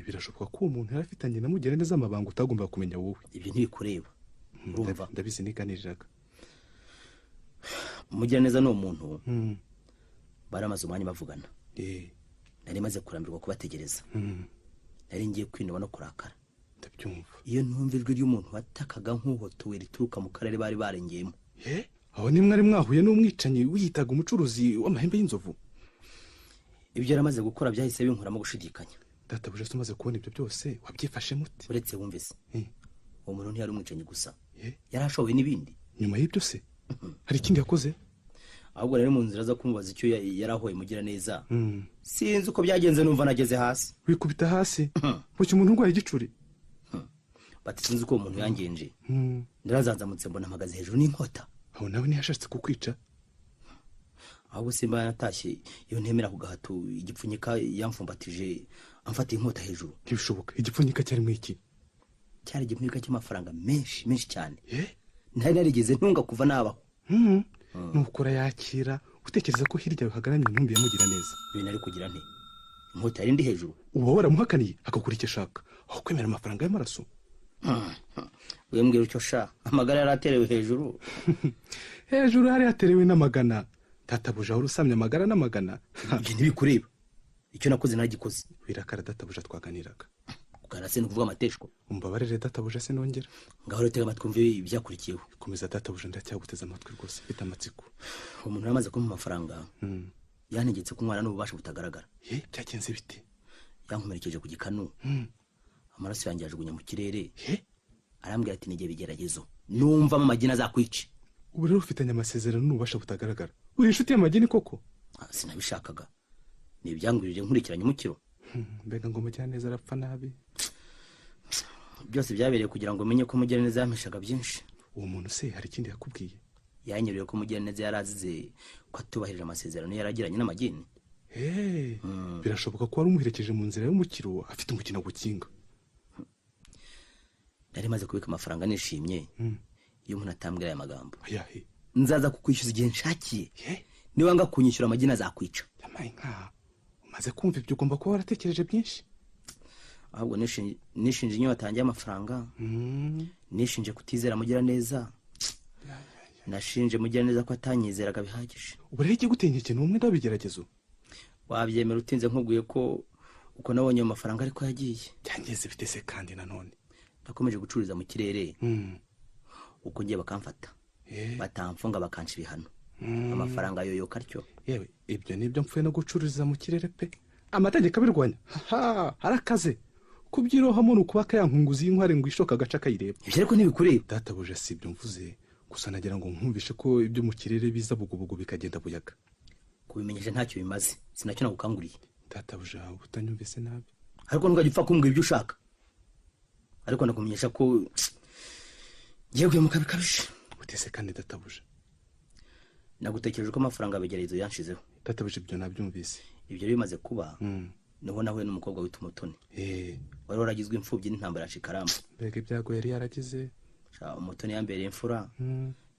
Birashoboka ko uwo muntu yari afitanye na Mugiraneza amabanga utagomba kumenya wowe. Ibyo ntibikureba. Urumva? Ndabizi niganiriraga. Mugiraneza ni umuntu baramaze umwanya bavugana. Nari maze kurambirwa kubategereza. Nari ngiye kwinoba no kurakara. Ndabyumva. Iyo ntumva ijwi ry'umuntu watakaga nk'uhotowe rituruka mu karere bari barengeyemo. Aho ni mwari mwahuye n'umwicanyi wiyitaga umucuruzi w'amahembe y'inzovu? Ibyo yaramaze gukora byahise binkuramo gushidikanya. Databuja se umaze kubona ibyo byose wabyifashe mute? Uretse wumvise, uwo muntu ntiyari umwicanyi gusa, yari ashoboye n'ibindi. Nyuma y'ibyo se hari ikindi yakoze? Ahubwo rero mu nzira zo kumubaza icyo yarahoye Mugiraneza, sinzi uko byagenze numva nageze hasi. Wikubita hasi? Bucya umuntu urwaye igicuri? Bati sinzi uko uwo muntu yangenje. Ndarazanzamutse mbona mpagaze hejuru n'inkota. Aho nawe ntiyashatse kukwica? Ahubwo simba yanatashye iyo ntemera ku gahato igipfunyika yamfumbatije amfata inkota hejuru. Ntibishoboka. Igipfunyika cyarimo iki? Cyari igipfunyika cy'amafaranga menshi menshi cyane. Ntari narigeze ntunga kuva nabaho. Nukora yakira utekereza ko hirya hagaramye intumbi ya Mugiraneza. Ibi nari kugira nte? Inkota yari ndi hejuru. Uba waramuhakaniye akakora icyo ashaka aho kwemera amafaranga y'amaraso. Wembwira icyo sha, amagara yaraterewe hejuru. Hejuru hari haterewe n'amagana. Databuja wari usamye amagara n'amagana. Ibyo ntibikureba. Icyo nakoze naragikoze. Wirakara databuja twaganiraga. Kuganira se ni ukuvuga amateshwa. Umbabarire databuja se nongera. Ngaho rero tega amatwi wumve ibyakurikiyeho. Komeza databuja ndacyaguteze amatwi rwose mfite amatsiko. Uwo muntu yamaze kumpa amafaranga, yantegetse kunywana n'ububasha butagaragara. Byagenze bite? Yankomerekeje ku gikanu. Amaraso yanjye yajugunya mu kirere. Arambwira ati nige bigeragezo. Numva amagini azakwica. Ubu rero ufitanye amasezerano n'ububasha butagaragara. Uri inshuti y'amagini koko? Sinabishakaga. Ni ibyangwirije nkurikiranye umukiro. Mbega ngo Mugiraneza arapfa nabi. Byose byabereye kugira ngo menye ko Mugiraneza yampishaga byinshi. Uwo muntu se hari ikindi yakubwiye? Yanyereye ko Mugiraneza yarazize ko atubahirije amasezerano yaragiranye n'amagini. Birashoboka ko wari umuherekeje mu nzira y'umukiro afite umukino gukinga. Nari maze kubika amafaranga nishimye. Iyo umuntu atambwira aya magambo, nzaza kukwishyuza igihe nshakiye. Niba nga kunyishyura amagini azakwica. Yamaye nka umaze kumva ibyo ugomba kuba waratekereje byinshi. Ahubwo nishinje inyota yanjye y'amafaranga, nishinje kutizera Mugiraneza, nashinje Mugiraneza ko atanyizeraga bihagije. Ubu rero ikiguteye ikintu umwe ndabigeragezo. Wabyemera utinze nkubwiye ko uko nabonye ayo mafaranga ariko yagiye. Byangeze bitese kandi nanone. Nakomeje gucururiza mu kirere. Uko ngiye bakamfata, batamfunga bakanca ibihano. Amafaranga yoyoka atyo. Yewe ibyo nibyo mpfuye no gucururiza mu kirere pe. Amategeko abirwanya. Harakaze. Kubyirohamo ni ukuba kayankunguzi y'inkware ngo ishoka agaca akayireba. Ibyo ariko ntibikureba. Databuja si ibyo mvuze, gusa nagira ngo nkumvishe ko ibyo mu kirere biza bugubugu bikagenda buyaga. Kubimenyesha ntacyo bimaze, sinacyo nagukanguriye. Databuja utanyumvise nabi. Ariko ntugajya upfa kumbwira ibyo ushaka. Ariko nakumenyesha ko ngiye guhemuka bikabije. Utese kandi databuja. Nagutekereje ko amafaranga abegerezo yanshizeho. Databuja ibyo nabyumvise. Ibyo bimaze kuba, Niho nahuye n'umukobwa witwa Umutoni. Wari waragizwe imfubyi n'intambara ya Shikaramba. Mbega ibyago yari yaragize. Umutoni yambereye imfura.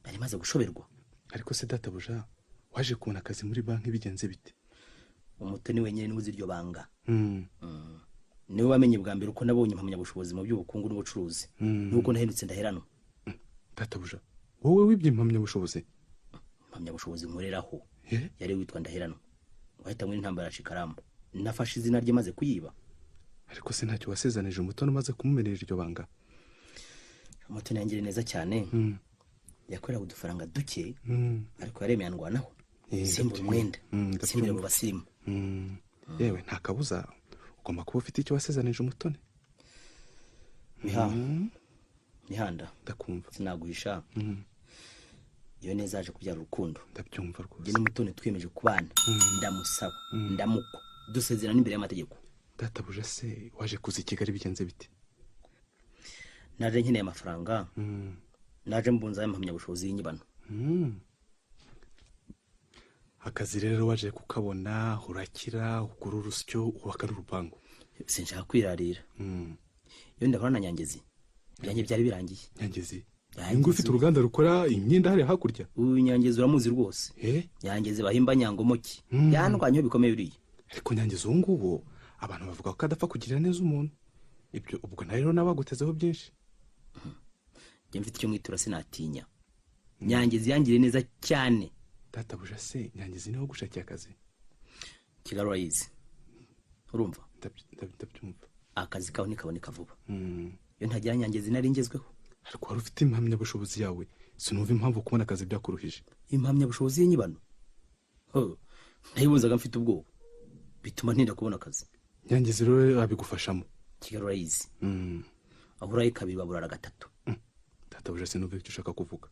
Nari maze gushoberwa. Ariko se databuja, waje kubona akazi muri banki bigenze bite? Umutoni wenyine niwe uzi iryo banga. Niwe wamenye bwa mbere uko nabonye impamyabushobozi mu by'ubukungu n'ubucuruzi. Nuko nahindutse ndaheranwa. Databuja, wowe wibye impamyabushobozi? Impamyabushobozi nkoreraho yari witwa Ndaheranwa. Wahitanywe n'intambara ya Shikaramba. Nafashe izina rye maze kuyiba. Ariko se ntacyo wasezanije Umutoni umaze kumumenyera iryo banga? Umutoni yangiriye neza cyane. Yakoreraga udufaranga duke, ariko yaremeye andwanaho. Simbura umwenda, simbura mu basirimu. Yewe nta kabuza ugomba kuba ufite icyo wasezanije Umutoni. Mihanda, ndakumva. Sinaguhisha. Iyo neza aje kubyara urukundo. Ndabyumva rwose. Njye n'Umutoni twiyemeje kubana. Ndamusaba, ndamukwa, dusezerana imbere y'amategeko. Databuja se waje kuza i Kigali bigenze bite? Naje nkeneye amafaranga. Naje mbunza impamyabushobozi y'inyibano. Akazi rero waje kukabona, urakira, ugura urusyo, ubaka n'urupangu. Sinshaka kwirarira. Iyo ndahora na Nyangezi, ibyanjye byari birangiye. Nyangezi? Ngo ufite uruganda rukora imyenda hariya hakurya? Uyu Nyangezi uramuzi rwose. Nyangezi bahimba Nyangomoki. Yandwanyeho bikomeye buriya. Ariko Nyangezi ubu ngubu abantu bavuga ko adapfa kugirira neza umuntu. Ibyo ubwo na rero nabagutezeho byinshi. Njye mfite icyo mwitura sinatinya. Nyangezi yangiriye neza cyane. Databuja se Nyangezi niwe gushakiye akazi? Kigali urayizi. Urumva? Ndabyumva. Akazi kawe ntikaboneka vuba. Iyo ntagira Nyangezi nari ngezweho. Ariko wari ufite impamyabushobozi yawe, sinumva impamvu kubona akazi byakuruhije. Impamyabushobozi y'inyibano? Ndayibunzaga mfite ubwoba. Bituma ntinda kubona akazi. Nyangezi rero abigufashamo. Kigali urayizi. Aho uraye kabiri baburara gatatu. Databuja sinumva icyo ushaka kuvuga.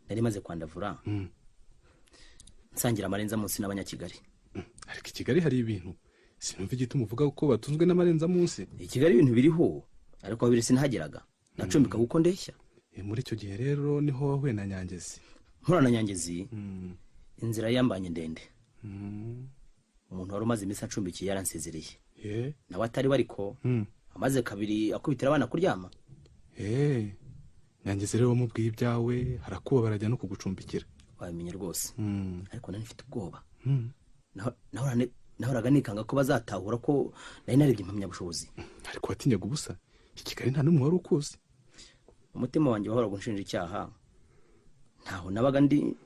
Nari maze kwandavura. Nsangira amarenza munsi n'abanyakigali. Ariko i Kigali hari ibintu sinumva igituma uvuga ko batunzwe n'amarenza munsi. I Kigali ibintu biriho, ariko aho biri sinahageraga. Nacumbika kuko ndeshya. Muri icyo gihe rero niho wahuye na Nyangezi. Mpura na Nyangezi, inzira yambanye ndende. Umuntu wari umaze iminsi acumbikiye yaransezereye. Nawe atari we ariko amaze kabiri akubitira abana kuryama. Nyangezi rero wamubwiye ibyawe, harakuba barajya no kugucumbikira. Wabimenye rwose. Ariko nari mfite ubwoba. Nahoraga nikanga ko bazatahura ko nari narebye impamyabushobozi. Ariko watinyaga ubusa. I Kigali nta n'umwe wari ukuzi. Umutima wanjye wahoraga unshinja icyaha. Ntaho nabaga ndi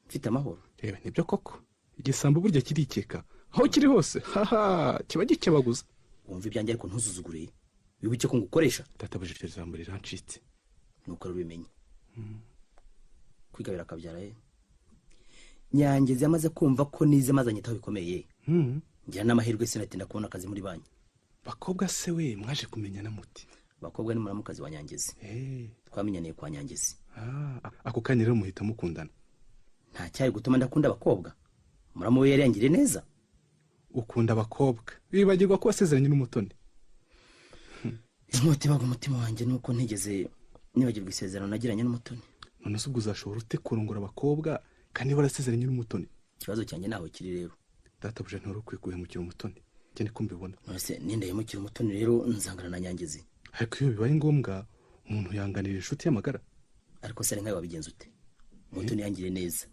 mfite amahoro. Yewe nibyo koko. Igisambo burya kirikeka. Aho kiri hose, haha, kiba gikebaguza. Wumva ibyanjye ariko ntuzuzugure. Wibuke ko ngukoresha. Databuja iryo jambo rirancitse. Nuko rubimenye. Kwigabira akabyara ye. Nyangezi yamaze kumva ko nize maze anyitaho bikomeye. Ngira n'amahirwe sinatinda kubona akazi muri banki. Bakobwa se we mwaje kumenyana muti? Bakobwa ni muramukazi wa Nyangezi. Twamenyaniye kwa Nyangezi. Ako kanya rero muhita mukundana. Nta cyari gutuma ndakunda abakobwa. Muramu we yari yangiriye neza. Ukunda abakobwa, wibagirwa ko wasezeranye n'Umutoni. Inkota ibaga umutima wanjye nuko ntigeze nibagirwa isezerano nagiranye n'Umutoni. None se ubwo uzashobora ute kurongora abakobwa kandi warasezeranye n'Umutoni? Ikibazo cyanjye naho kiri rero. Databuja ntiwari ukwiye guhemukira Umutoni. Njye niko mbibona. None se nindahemukira Umutoni rero nzangana na Nyangezi. Ariko iyo bibaye ngombwa umuntu yanganira inshuti y'amagara. Ariko se nkawe wabigenza ute? Umutoni yangiriye neza.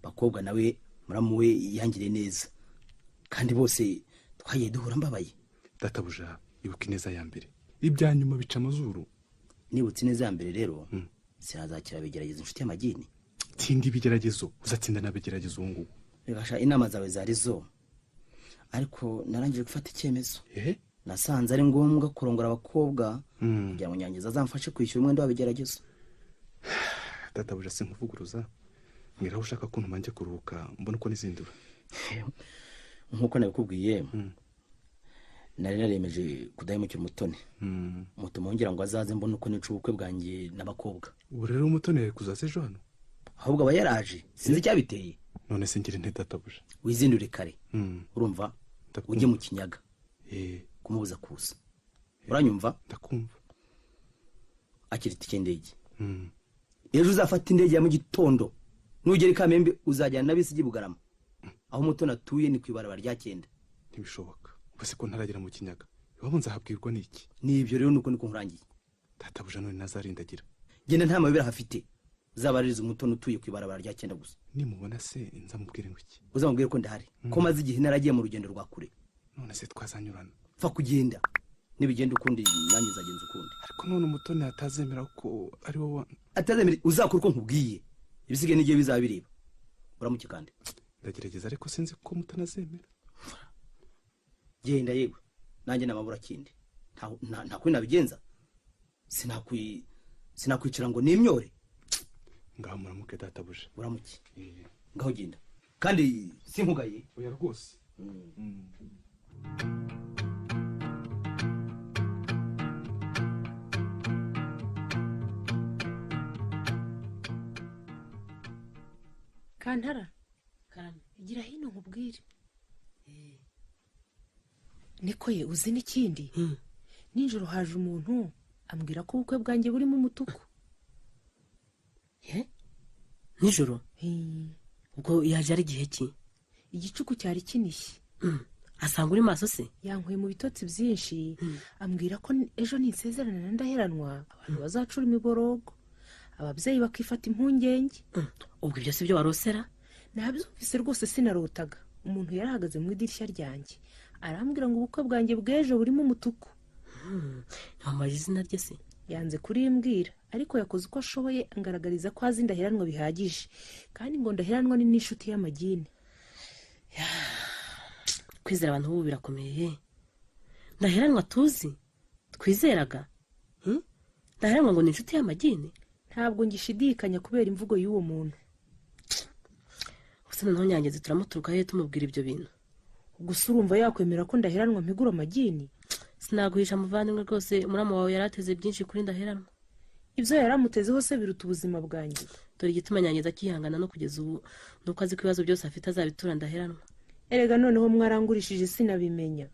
Bakobwa nawe muramu we yangiriye neza. Kandi bose twagiye duhura mbabaye. Databuja ibuka ineza ya mbere. Ibya nyuma bica amazuru. Nibutse ineza ya mbere rero, sinazakira bigerageza inshuti y'amagini. Tsinda ibigeragezo, uzatsinda n'abigeragezo ubu ngubu. Bigasha inama zawe zari zo. Ariko narangije gufata icyemezo. Nasanze ari ngombwa kurongora abakobwa kugira ngo Nyangezi azamfashe kwishyura umwenda w'abigeragezo. Databuja sinkuvuguruza. Mbwira aho ushaka ko ntumanjye kuruhuka mbona uko nizindura. Nkuko nabikubwiye, nari naremeje kudahemukira Umutoni. Mutuma ngira ngo azaze mbone uko nica ubukwe bwanjye n'abakobwa. Ubu rero Umutoni yari kuzaza ejo hano? Ahubwo aba yaraje, sinzi icyabiteye. None se ngira nte databuja? Wizindure kare. Urumva? Ujye mu Kinyaga. Kumubuza kuza. Uranyumva? Ndakumva. Akira itike y'indege. Ejo uzafata indege ya mu gitondo. Nugera i Kamembe uzajyana n'abisi i Bugarama. Aho Umutoni atuye ni ku ibarabara rya 9. Ntibishoboka. Ubwo se ko ntaragera mu Kinyaga, iwabo nzahabwirwa n'iki? Ni ibyo rero, nuko niko nkurangiye. Databuja none nazarindagira. Genda nta mabere hafite, uzabaririza Umutoni utuye ku ibarabara rya 9 gusa. Nimubona se nzamubwire ngo iki? Uzamubwire ko ndahari, ko maze igihe naragiye mu rugendo rwa kure. None se twazanyurana? Pfa kugenda, nibigenda ukundi nanjye nzagenza ukundi. Ariko none Umutoni atazemera ko ari wowe. Atazemera, uzakora uko nkubwiye, ibisigaye n'igihe bizaba bireba. Uramuke kandi. Ndagerageza ariko sinzi ko mutanazemera. Genda yewe, nanjye namabura kindi. Nta kuri nabigenza. Sinakwicara ngo nimyore. Ngaho muramuke databuja. Uramuke. Ngaho genda. Kandi sinkugaye. Oya rwose. Kantara, gira hino nkubwire. Niko ye, uzi n'ikindi? Nijoro haje umuntu ambwira ko ubukwe bwanjye burimo umutuku. Nijoro? Ubwo yaje ari gihe ki? Igicuku cyari kinishye. Asanga uri maso se? Yankuye mu bitotsi byinshi, ambwira ko ejo ninsezerana na Ndaheranwa abantu bazacura imiborogo, ababyeyi bakifata impungenge. Ubwo ibyo si byo warosera? Nabyumvise rwose, sinarotaga. Umuntu yarahagaze mu idirishya ryanjye arambwira ngo ubukwe bwanjye bw'ejo burimo umutuku. Ntiwambaje izina rye se? Yanze kurimbwira, ariko yakoze uko ashoboye angaragariza ko azi Ndaheranwa bihagije, kandi ngo Ndaheranwa ni n'inshuti y'amagini. Kwizera abantu ubu birakomeye. Ndaheranwa tuzi twizeraga, Ndaheranwa ngo ni inshuti y'amagini. Ntabwo ngishidikanya kubera imvugo y'uwo muntu. Gusa noneho Nyangezi turamuturuka he tumubwira ibyo bintu? Gusa urumva yakwemera ko Ndaheranwa mpigura amagini? Sinaguhisha muvandimwe rwose, muramu wawe yarateze byinshi kuri Ndaheranwa. Ibyo yaramutezeho se biruta ubuzima bwanjye. Dore igituma Nyangezi akihangana no kugeza ubu nuko azi ko ibibazo byose afite azabitura Ndaheranwa. Erega noneho mwarangurishije sinabimenya.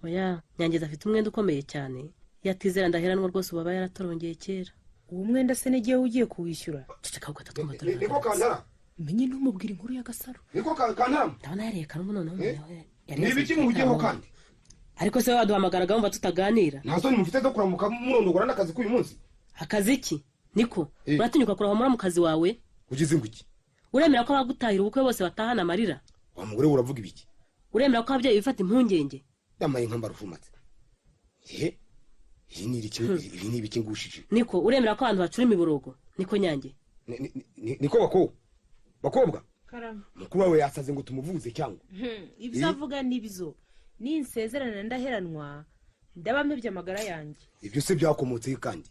Oya, Nyangezi afite umwenda ukomeye cyane, yatizera Ndaheranwa rwose ubu aba yaratorongeye kera. Uwo mwenda se n'igihe ugiye kuwishyura? Ceceka ugatatwumva dore. Niko Kantara. Menye ntumubwire inkuru y'agasaro. Niko Kantara. Ndabona yariye karungu noneho. Ni ibiki muhugiyeho kandi? Ariko se waduhamagaraga wumva tutaganira? Nta soni mufite zo kuramuka murondogora n'akazi k'uyu munsi? Akazi ki? Niko, uratinyuka kurahwa muri mukazi wawe? Ugize ngo iki? Uremera ko abagutahira ubukwe bose batahana amarira? Wa mugore we uravuga ibiki? Uremera ko ababyeyi bifata impungenge? Yamaye nka mbarufumatse. Iyi ni ibiki, ibi ni ibiki ngushije? Niko, uremera ko abantu bacura imiborogo? Niko Nyange. Niko bakobwa. Mukuru wawe yasaze ngo tumuvuze cyangwa? Ibyo avuga nibyo. Ninsezerana Ndaheranwa ndaba mpebye amagara yanjye. Ibyo se byakomotse kandi?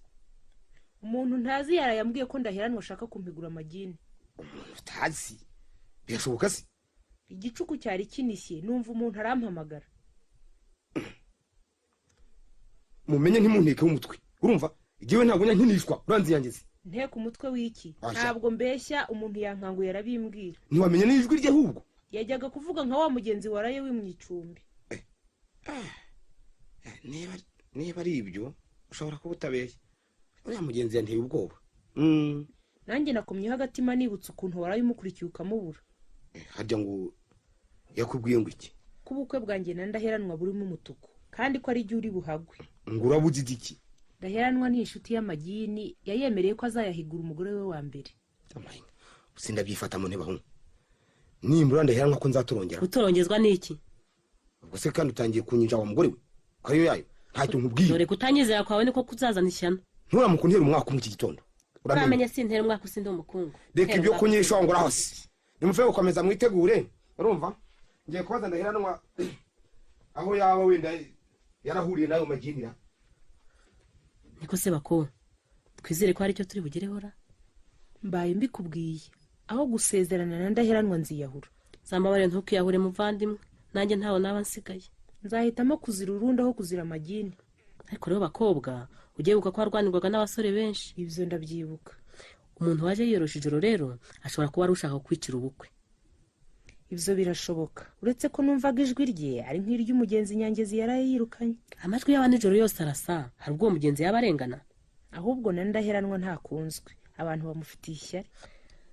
Umuntu ntazi yarayambwiye ko Ndaheranwa ashaka kumpigura amagini. Umuntu utazi? Birashoboka se? Igicuku cyari kinishye, numva umuntu arampamagara. Mumenye ntimunteke umutwe. Urumva? Igihe ntabwo nkinishwa, uranzi Nyangezi. Nteka umutwe w'iki? Ntabwo mbeshya, umuntu yankanguye arabimbwira. Ntiwamenye n'ijwi rye ahubwo? Yajyaga kuvuga nka wa mugenzi waraye wimwicumbi. Niba ari ibyo ushobora kuba utabeshya. Uriya mugenzi yanteye ubwoba. Nanjye nakomyeho agatima nibutse ukuntu waraye umukurikiye ukamubura. Harya ngo yakubwiye ngo iki? Ko ubukwe bwanjye na Ndaheranwa burimo umutuku, kandi ko ari jye uri buhagwe. Ngo urabuze iki? Ndaheranwa ni inshuti y'amagini, yayemereye ko azayahigura umugore we wa mbere. Sindabyifatamo ntibahungu. Nimbura Ndaheranwa ko nzaturongera. Gutorongezwa n'iki? Ubwo se kandi utangiye kunyinja wa mugore we? Ko ariyo yayo? Ntacyo nkubwiye. Dore kutanyizera kwawe niko kuzazana ishyano. Nturamuka untera umwaka mu iki gitondo. Uramenye sintera umwaka usinde umukungu. Reka ibyo kunyisha ngo urahose. Nimuve gukomeza mwitegure. Urumva? Ngiye kubaza Ndaheranwa aho yaba wenda yarahuriye nayo maginira. Niko se bako, twizere ko hari icyo turi bugereho ra? Mbaye mbikubwiye, aho gusezerana na Ndaheranwa nziyahura. Zambabare ntukiyahure muvandimwe, nanjye ntawe naba nsigaye. Nzahitamo kuzira urundi aho kuzira amagini. Ariko rero bakobwa, ugiye buka ko warwanirwaga n'abasore benshi. Ibyo ndabyibuka. Umuntu waje yiyorosha ijoro rero ashobora kuba ari ushaka kwicira ubukwe. Ibyo birashoboka, uretse ko numvaga ijwi rye ari nk'iry'umugenzi Nyangezi yaraye yirukanye. Amajwi y'aba nijoro yose arasa, hari ubwo mugenzi yaba arengana. Ahubwo na Ndaheranwa ntakunzwe, abantu bamufitiye ishyari.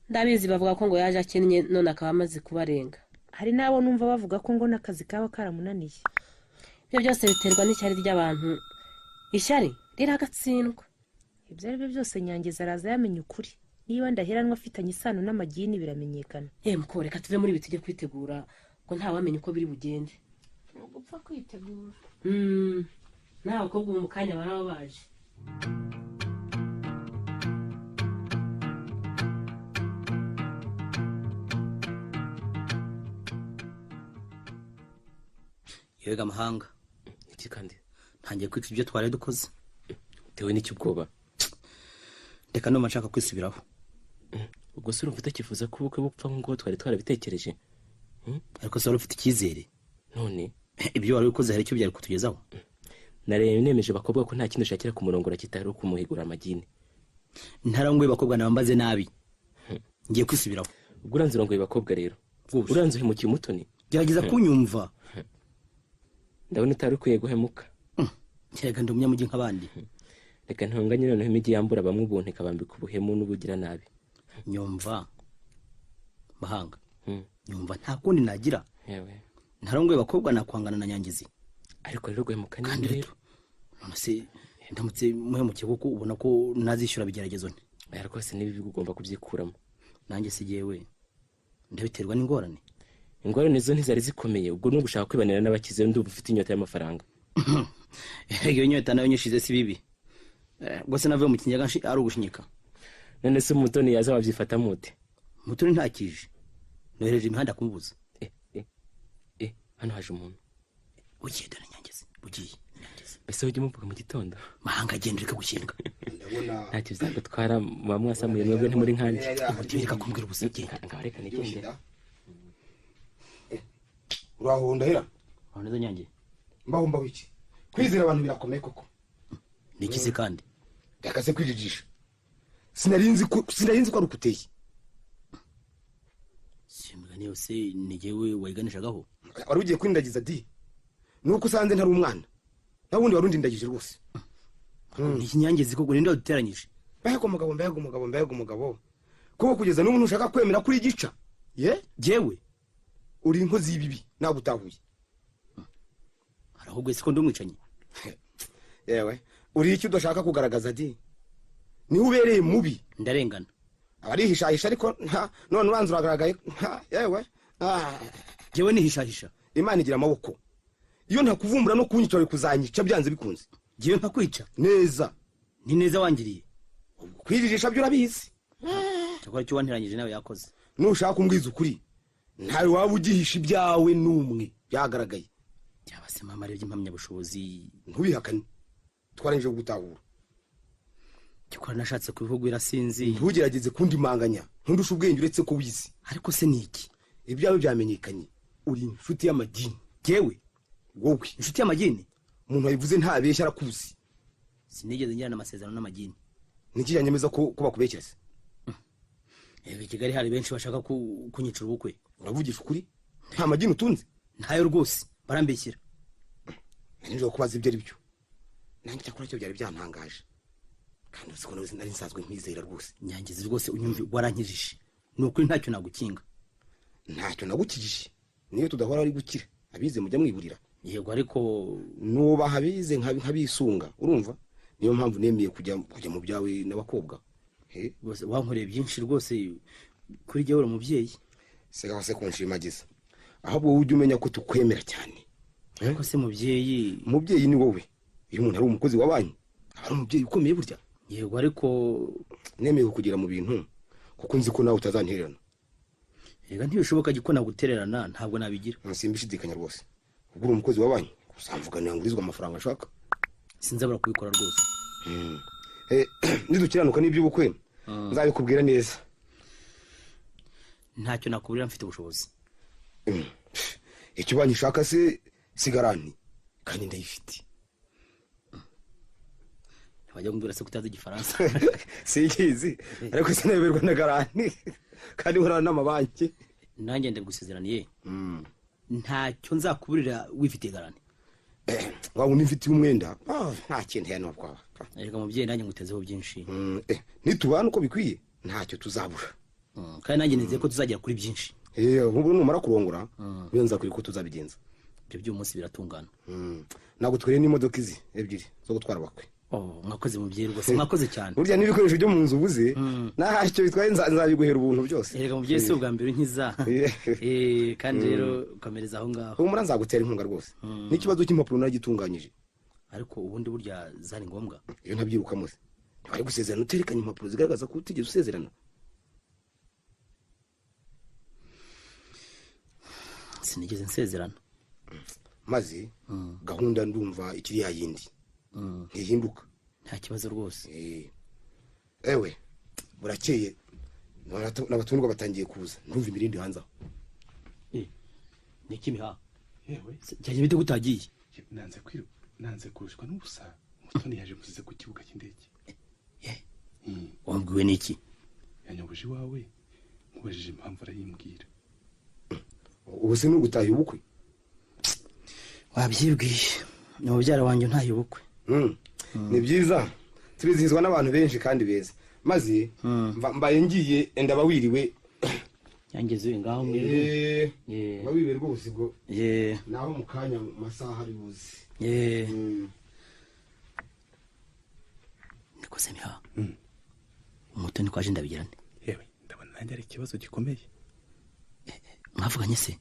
Ndabizi bavuga ko ngo yaje akennye none akaba amaze kubarenga. Hari n'abo numva bavuga ko ngo n'akazi kaba karamunaniye. Ibyo byose biterwa n'ishyari ry'abantu. Ishyari riragatsindwa. Ibyo ari byo byose Nyangezi araza yamenya ukuri. Niba Ndaheranwa afitanye isano n'amagini biramenyekana. Muko reka tuve muri ibi tujye kwitegura ngo ntawamenya uko biri bugende. Gupfa kwitegura. Nawe abakobwa ubu mu kanya baraba baje. Yega amahanga. Iki kandi ntangiye kwica ibyo twari dukoze. Tewe n'icyo ubwoba. Reka ndumva nshaka kwisubiraho. Ubwo se urumva utakifuza ko ubukwe bupfa nk'uko twari twarabitekereje? Ariko se wari ufite icyizere? None ibyo wari ukoze hari icyo byari kutugezaho? Nareye nemeje abakobwa ko nta kintu ushakira ku murongo kitari ukumuhigura amagini. Ntarangoye abakobwa nabambaze nabi. Ngiye kwisubiraho. Ubwo uranze urongoye abakobwa rero. Uranze uhemukiye Umutoni. Gerageza kunyumva. Ndabona utari ukwiye guhemuka. Kereka ndi umunyamujyi nk'abandi. Reka ntunganye noneho imijyi yambura bamwe ubuntu ikabambika ubuhemu n'ubugira nabi. Nyumva mahanga. Nyumva nta kundi nagira. Ntarongoye abakobwa nakwangana na Nyangezi. Ariko rero guhemuka ni rero. None se ndamutse muhemukiye kuko ubona ko nazishyura bigeragezo nte? Oya rwose nibi ugomba kubyikuramo. Nanjye si jyewe ndabiterwa n'ingorane. Ingorane zo ntizari zikomeye, ubwo ni ugushaka kwibanira n'abakize ndumva ufite inyota y'amafaranga. Iyo nyota nayo nyishize si bibi. Rwose navuye mu kinyaga ari ugushinyika. None se Umutoni yaza wabyifata mute? Mutoni ntakije. Nohereje imihanda kumubuza. Hano haje umuntu. Ugiye dore Nyangezi, ugiye Nyangezi. Mbese ujye umuvuga mu gitondo? Mahanga agenda reka gushinga. Ntacyo bizagutwara muba mwasamuye mwebwe ntimuri nkanjye. Reka kumbwira ubusa genda. Ngaho reka nigende. Uraho Ndahera? Aho neza Nyange. Mbaho mbaho iki? Kwizera abantu birakomeye koko. Ni iki se kandi? Reka se kwijijisha. Sinarinzi ko ari ukuteye. Simugani yose ni jyewe wayiganishagaho. Wari ugiye kwindagiza di. Nuko usanze ntari umwana. Naho ubundi wari undindagije rwose. Ni Nyangezi koko ninde waduteranyije? Mbega umugabo, mbega umugabo, mbega umugabo. Kuko kugeza n'ubu ntushaka kwemera kuri igica. Ye? Jyewe uri inkozi y'ibibi nagutahuye. Arahubwo siko ndumwicanyi. Yewe, uri icyo udashaka kugaragaza di. Niho ubereye mubi. Ndarengana. Abarihishahisha ariko none uranze uragaragaye. Yewe. Jyewe nihishahisha. Imana igira amaboko. Iyo ntakuvumbura no kunyica wari kuzanyica byanze bikunze. Jyewe ntakwica. Neza. Ni neza wangiriye. Kwijijisha byo urabizi. Cyakora icyo wanteranyije nawe yakoze. Nushaka kumbwiza ukuri ntawe waba ugihisha ibyawe n'umwe byagaragaye. Byaba se mama arebye impamyabushobozi. Ntubihakane. Twarangije gutahura. Cyakora nashatse kubihugura sinzi. Ntugerageze kundimanganya. Ntundusha ubwenge uretse ko wize. Ariko se ni iki? Ibyawe byamenyekanye. Uri inshuti y'amagini. Jyewe? Wowe inshuti y'amagini? Umuntu wabivuze ntabeshya arakuzi. Sinigeze ngirana amasezerano n'amagini. Niki yanyemeza ko bakubeshyera se? Ego Kigali hari benshi bashaka kunyicira ubukwe. Uravugisha ukuri? Nta magini utunze? Ntayo rwose, barambeshyira. Nari kubaza ibyo ari byo. Nanjye cyakora cyo byari byantangaje. Kandi uzi ko nari nsanzwe nkwizera rwose. Nyangezi rwose unyumve warankijije. Ni ukuri ntacyo nagukinga. Ntacyo nagukijije. Niyo tudahora ari gukira. Abize mujya mwiburira. Yego ariko nubaha abize nkabisunga, urumva? Niyo mpamvu nemeye kujya mu byawe n'abakobwa. Rwose wankoreye byinshi rwose kuri jyewe uri umubyeyi. Sigaho se kunshimagiza. Ahubwo wowe ujye umenya ko tukwemera cyane. Ariko se mubyeyi, umubyeyi ni wowe. Iyo umuntu ari umukozi wa banki aba ari umubyeyi ukomeye burya. Yego ariko nemeye kukugira mu bintu kuko nzi ko nawe utazantererana. Rega ntibishoboka ko nagutererana, ntabwo nabigira. Simbishidikanya rwose. Ubwo uri umukozi wa banki uzamvuganira ngurizwe amafaranga ashaka. Sinzabura kubikora rwose. Nidukiranuka n'iby'ubukwe nzabikubwira neza. Ntacyo nakuburira mfite ubushobozi. Icyo banki ishaka se sigarani kandi ndayifite. Wajya kumbwira se kutazi igifaransa? Sinkizi ariko sinayoberwa na garani kandi nkorana n'amabanki. Nanjye ndabigusezeraniye. Ntacyo nzakuburira wifitiye garani. Waba unifitiye umwenda nta kintu ya nubwo. Reka mubyeyi nanjye ngutezeho byinshi. Nitubana uko bikwiye ntacyo tuzabura. Kandi nanjye nizeye ko tuzagera kuri byinshi. Nk'ubu numara kurongora niyo nzakwereka uko tuzabigenza. Ibyo by'umunsi biratungana. Ntabwo twere n'imodoka izi ebyiri zo gutwara abakwe. Oh, mwakoze mubyeyi rwose, mwakoze cyane. Burya n'ibikoresho byo mu nzu ubuze ntacyo bitwaye, nzabiguhera ubuntu byose. Erega mubyeyi si ubwa mbere unkiza. Kandi rero ukomereza aho ngaho. Humura nzagutera inkunga rwose. N'ikibazo cy'impapuro naragitunganyije. Ariko ubundi burya zari ngombwa. Iyo ntabyirukamo se ntibari gusezerana uterekanye impapuro zigaragaza ko utigeze usezerana. Sinigeze nsezerana. Maze gahunda ndumva ikiri ya yindi. Ntihinduka. Nta kibazo rwose. Ewe burakeye n'abatundwa batangiye kuza, ndumva imirindi hanze aho. Ni iki miha? Yewe cyane bite gutagiye? Nanze kurushwa n'ubusa. Mutoni yaje musize ku kibuga cy'indege. Wambwiwe n'iki? Yanyoboje iwawe mubajije impamvu arayimbwira. Ubu se n'ugutaha ubukwe? Wabyibwiye. Ni mubyara wanjye ntaye ubukwe. Ni byiza turizihizwa n'abantu benshi kandi beza. Maze mbaye ngiye ndaba wiriwe. Yangeze ngaho mwiriwe. Wabiriwe rwose ubwo. Naho mu kanya mu masaha ari buze. Niko se miha. Umutoni kwaje ndabigirane. Yewe ndabona nanjye ari ikibazo gikomeye. Mwavuganye se?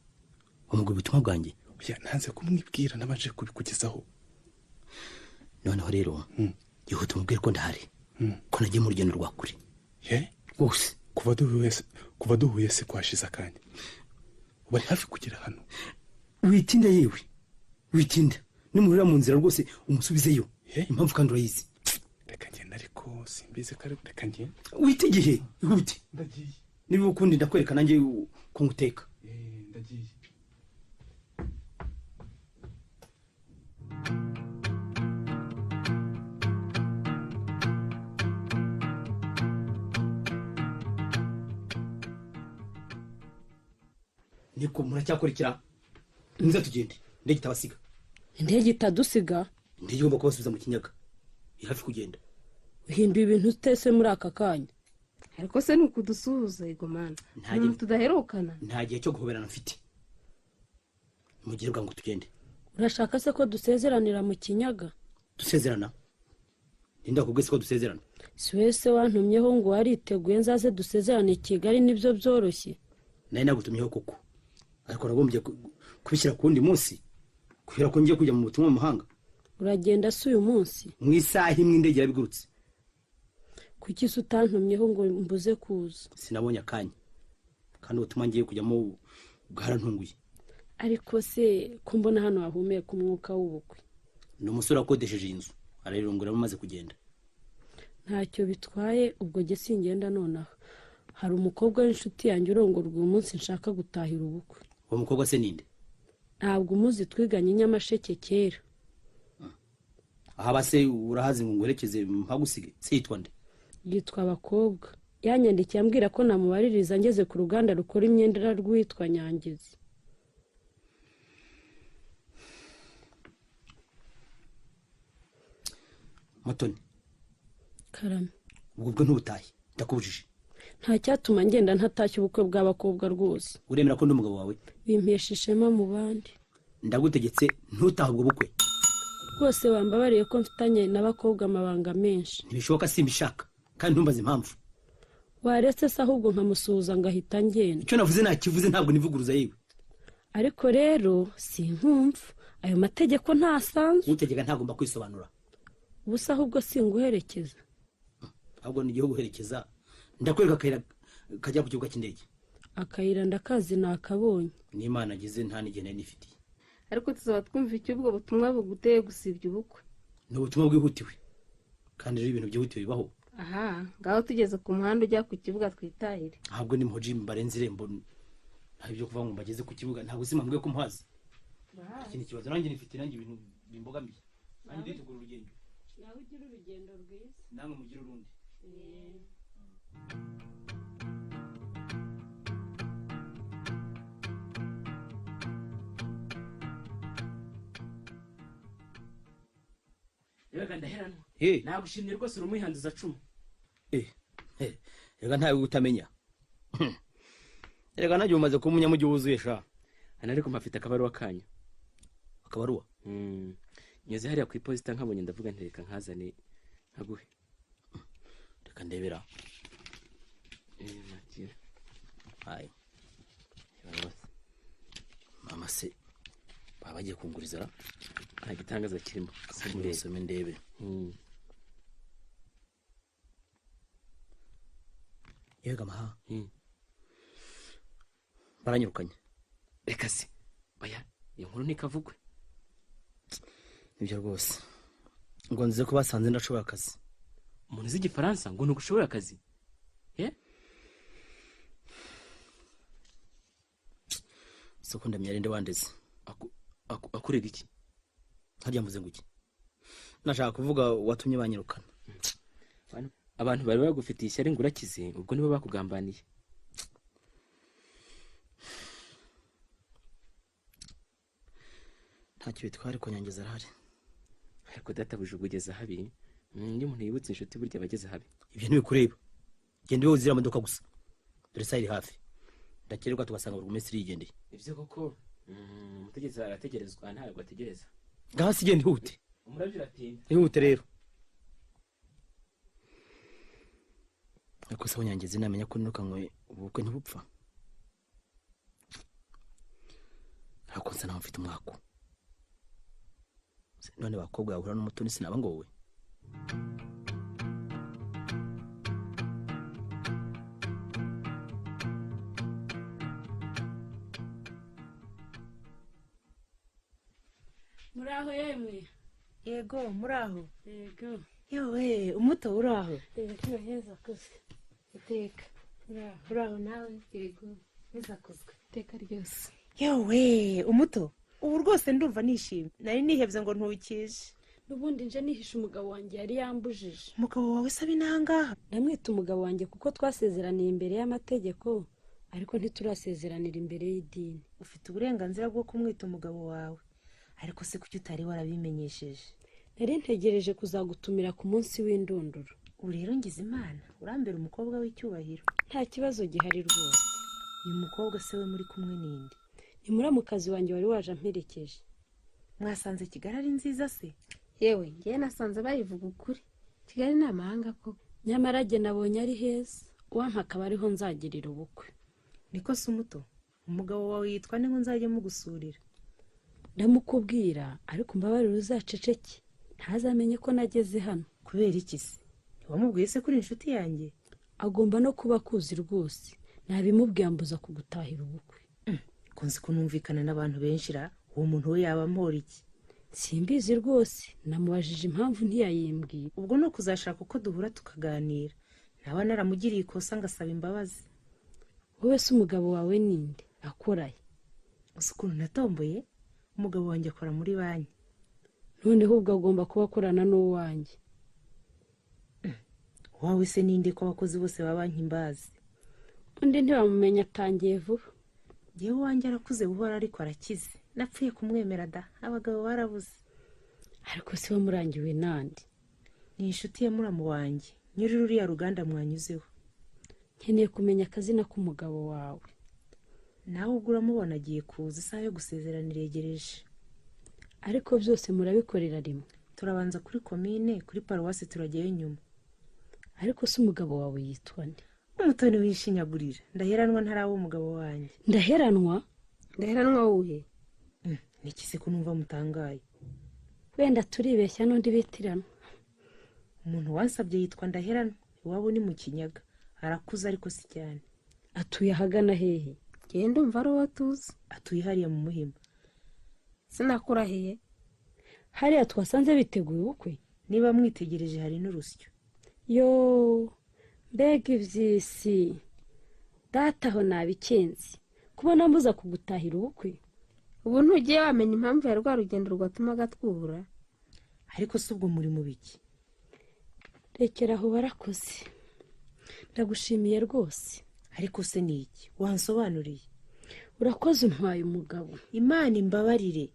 Umugabo ubutumwa bwanjye? Oya nanze kumwibwira nabanje kubikugezaho. Noneho rero yihuta umubwire ko ndahari. Ko nagiye mu rugendo rwa kure. Rwose kuva duhuye se kwashize akanya. Bari hafi kugera hano. Witinda yewe. Witinda. Nimurira mu nzira rwose umusubizeyo. Impamvu kandi urayizi. Reka ngenda ariko simbizi ko reka ngenda. Wite igihe ihute. Ndagiye. Niba ukundi ndakwereka nanjye ko nguteka. Ndagiye. Niko muracyakurikira. Nza tugende. Indege itabasiga. Indege itadusiga? Indege igomba kubasubiza mu kinyaga. Iri hafi kugenda. Uhinduye ibintu utese muri aka kanya. Ariko se nuko udusuhuza igomana. Nta tudaherukana. Nta gihe cyo guhoberana mfite. Mugire bwangu tugende. Urashaka se ko dusezeranira mu kinyaga? Dusezerana? Ninda kubwese ko dusezerana. Si wese wantumyeho ngo wariteguye nzaze dusezerane i Kigali nibyo byoroshye. Nari nagutumyeho koko. Ariko nagombye kubishyira ku wundi munsi kubera ko ngiye kujya mu butumwa mu mahanga. Uragenda se uyu munsi? Mu isaha imwe indege irabigurutse. Kuki se utantumyeho ngo mbuze kuza? Sinabonye akanya kandi ubutumwa ngiye kujyamo bwarantunguye. Ariko se ko mbona hano hahumeka umwuka w'ubukwe? Ni umusore wakodesheje inzu arayirongora amaze kugenda. Ntacyo bitwaye ubwo jye singenda nonaha. Hari umukobwa w'inshuti yanjye urongorwa uyu munsi nshaka gutahira ubukwe. Uwo mukobwa se ninde? Ntabwo umuzi, twiganye Nyamasheke kera. Aha base urahazi ngo nguherekeze mpagusige? Se yitwa nde? Yitwa Abakobwa. Yanyandikiye ambwira ko namubaririza ngeze ku ruganda rukora imyenda rwitwa Nyangezi. Mutoni. Karame. Ubwo bwo ntubutahe, ndakubujije. Nta cyatuma ngenda ntatashye ubukwe bw'abakobwa rwose. Uremera ko ndi umugabo wawe? Bimpesha ishema mu bandi. Ndagutegetse ntutahe ubwo bukwe. Rwose wambabariye ko mfitanye n'abakobwa amabanga menshi. Ntibishoboka, simbishaka kandi ntumbaze impamvu. Waretse se ahubwo nkamusuhuza ngahita ngenda. Icyo navuze nakivuze, ntabwo nivuguruza yewe. Ariko rero sinkumva ayo mategeko ntasanzwe. Utegeka ntagomba kwisobanura. Ubusa ahubwo singuherekeza. Ahubwo ni igihugu guherekeza. Ndakwereka akayira kajya ku kibuga cy'indege. Akayira ndakazi nakabonye. N'Imana agize nta n'igihe nari nifitiye. Ariko tuzaba twumva icyo ubwo butumwa buguteye gusibya ubukwe. Ni ubutumwa bwihutiwe. Kandi rero ibintu byihutiwe bibaho. Aha, ngaho tugeze ku muhanda ujya ku kibuga twitahire. Ahubwo ni muhoji mbarenze irembo. Nta byo kuvuga ngo mbageze ku kibuga, ntabwo simambwiye ko muhazi. Iki ni ikibazo nanjye nifitiye, nanjye ibintu bimbogamiye. Nanjye nditegura urugendo. Nawe ugira urugendo rwiza. Namwe mugire urundi. Reka ndaheranwa. Nagushimye rwose uri umwihanduza cumu. Reka ntawe utamenya. Reka nanjye umaze kuba umunyamujyi wuzuye sha. Hano ariko mpafite akabaruwa kanyu. Akabaruwa? Nyuze hariya ku iposita nkabonye ndavuga nti reka nkazane nkaguhe. Reka ndebera. Makira. Hayi. Mama se baba bagiye kunguriza ra? Nta gitangaza kirimo. Some ndebe. Yega maha. Baranyirukanye. Reka se. Oya, iyo nkuru ntikavugwe. Nibyo rwose. Ngo nzize ko basanze ndashobora akazi. Umuntu uzi igifaransa ngo ntugushobora akazi. Soko ndamya rende wandeze. Akurega iki? Harya mvuze ngo iki? Nashaka kuvuga watumye banyirukana. Abantu bari bagufitiye ishyari ngo urakize, ubwo nibo bakugambaniye. Ntacyo bitwara ariko Nyangezi arahari. Ariko databuja ugeze habi. Iyo umuntu yibutse inshuti burya abageze habi. Ibyo ntibikureba. Genda wowe uzira amaduka gusa. Dore isaha iri hafi. Ndakererwa tugasanga buri munsi yigendeye. Ibyo koko umutegetsi arategerezwa ntabwo ategereza. Ngaho si genda ihute. Umurabyo uratinda. Ihute rero. Ariko se Nyangezi namenya ko nirukanywe ubukwe ntibupfa. Ariko nsa naho mfite umwako. None bakobwa bahura n'umutoni sinaba ngowe. Muraho yemwe. Yego muraho. Yego. Yewe umuto uraho. Yego heza kuzwe. Iteka. Muraho. Uraho nawe. Yego. Heza kuzwe. Iteka ryose. Yewe umuto ubu rwose ndumva nishimye. Nari nihebye ngo ntukije. Nubundi nje nihisha umugabo wanjye yari yambujije. Umugabo wawe sabi nangaha? Ndamwita umugabo wanjye kuko twasezeraniye imbere y'amategeko, ariko ntiturasezeranira imbere y'idini. Ufite uburenganzira bwo kumwita umugabo wawe. Ariko se kuki utari warabimenyesheje? Nari ntegereje kuzagutumira ku munsi w'indunduro. Ubu rero ngize Imana, urambera umukobwa w'icyubahiro. Nta kibazo gihari rwose. Uyu mukobwa se we muri kumwe ninde? Ni muramukazi wanjye wari waje amperekeje. Mwasanze Kigali ari nziza se? Yewe ngewe nasanze bayivuga ukuri. Kigali ni amahanga koko. Nyamara jye nabonye ari heza, uwampa akaba ariho nzagirira ubukwe. Niko se umuto, umugabo wawe yitwa nde ngo nzajye mugusurira? Ndamukubwira ariko mbabarira uzaceceke, ntazamenye ko nageze hano. Kubera iki se? Ntiwamubwiye se kuri inshuti yanjye? Agomba no kuba akuzi rwose. Nabimubwiye ambuza kugutahira ubukwe. Kunzi kunumvikana n'abantu benshi ra, uwo muntu we yaba ampora iki? Simbizi rwose, namubajije impamvu ntiyayimbwiye. Ubwo ni ukuzashaka uko duhura tukaganira. Naba naramugiriye ikosa ngasaba imbabazi. Wowe se umugabo wawe ninde? Akoraye? Uzi ukuntu natomboye? Umugabo wanjye akora muri banki. Noneho ubwo agomba kuba akorana n'uwanjye. Wawe se ninde ko abakozi bose ba banki mbazi? Undi ntibamumenya atangiye vuba. Yewe wanjye arakuze buhoro ariko arakize. Napfuye kumwemera da, abagabo barabuze. Ariko se wamurangiwe nande? Ni inshuti ya muramu wanjye, nyiri ruriya ruganda mwanyuzeho. Nkeneye kumenya akazina k'umugabo wawe. Nawe ubwo uramubona agiye kuza, isaha yo gusezerana iregereje. Ariko byose murabikorera rimwe? Turabanza kuri komine, kuri paruwasi turajyayo nyuma. Ariko se umugabo wawe yitwa nde? Umutoni wishinyagurira. Ndaheranwa ntaraba umugabo wanjye. Ndaheranwa? Ndaheranwa wuhe? Niki se ko numva mutangaye? Wenda turibeshya n'undi bitiranwa. Umuntu wansabye yitwa Ndaheranwa, iwabo ni mu Kinyaga. Arakuze ariko si cyane. Atuye ahagana hehe? Ngewe ndumva ari uwo tuzi. Atuye hariya mu Muhima. Sinakurahiye. Hariya twasanze biteguye ubukwe? Niba mwitegereje hari n'urusyo. Yo, mbega iby'isi. Data aho nabikenze. Kubona mbuza kugutahira ubukwe. Ubu ntugiye wamenya impamvu ya rwa rugendo rwatumaga twubura. Ariko se ubwo muri mu biki? Rekera aho warakoze. Ndagushimiye rwose. Ariko se ni iki? Wansobanuriye. Urakoze untwaye umugabo. Imana imbabarire.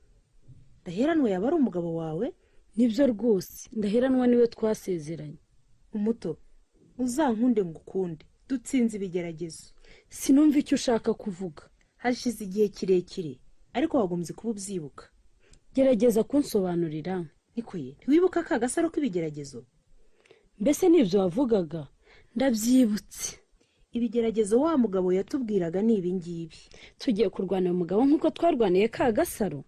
Ndaheranwa yaba ari umugabo wawe? Nibyo rwose, Ndaheranwa niwe twasezeranye. Umuto, uzankunde ngukunde, dutsinze ibigeragezo. Sinumva icyo ushaka kuvuga. Hashize igihe kirekire, ariko wagombye kuba ubyibuka. Gerageza kunsobanurira. Nikoye, ntiwibuka ka gasaro k'ibigeragezo? Mbese nibyo wavugaga? Ndabyibutse. Ibigeragezo wa mugabo yatubwiraga ni ibi ngibi. Tugiye kurwanira umugabo nk'uko twarwaniye ka gasaro.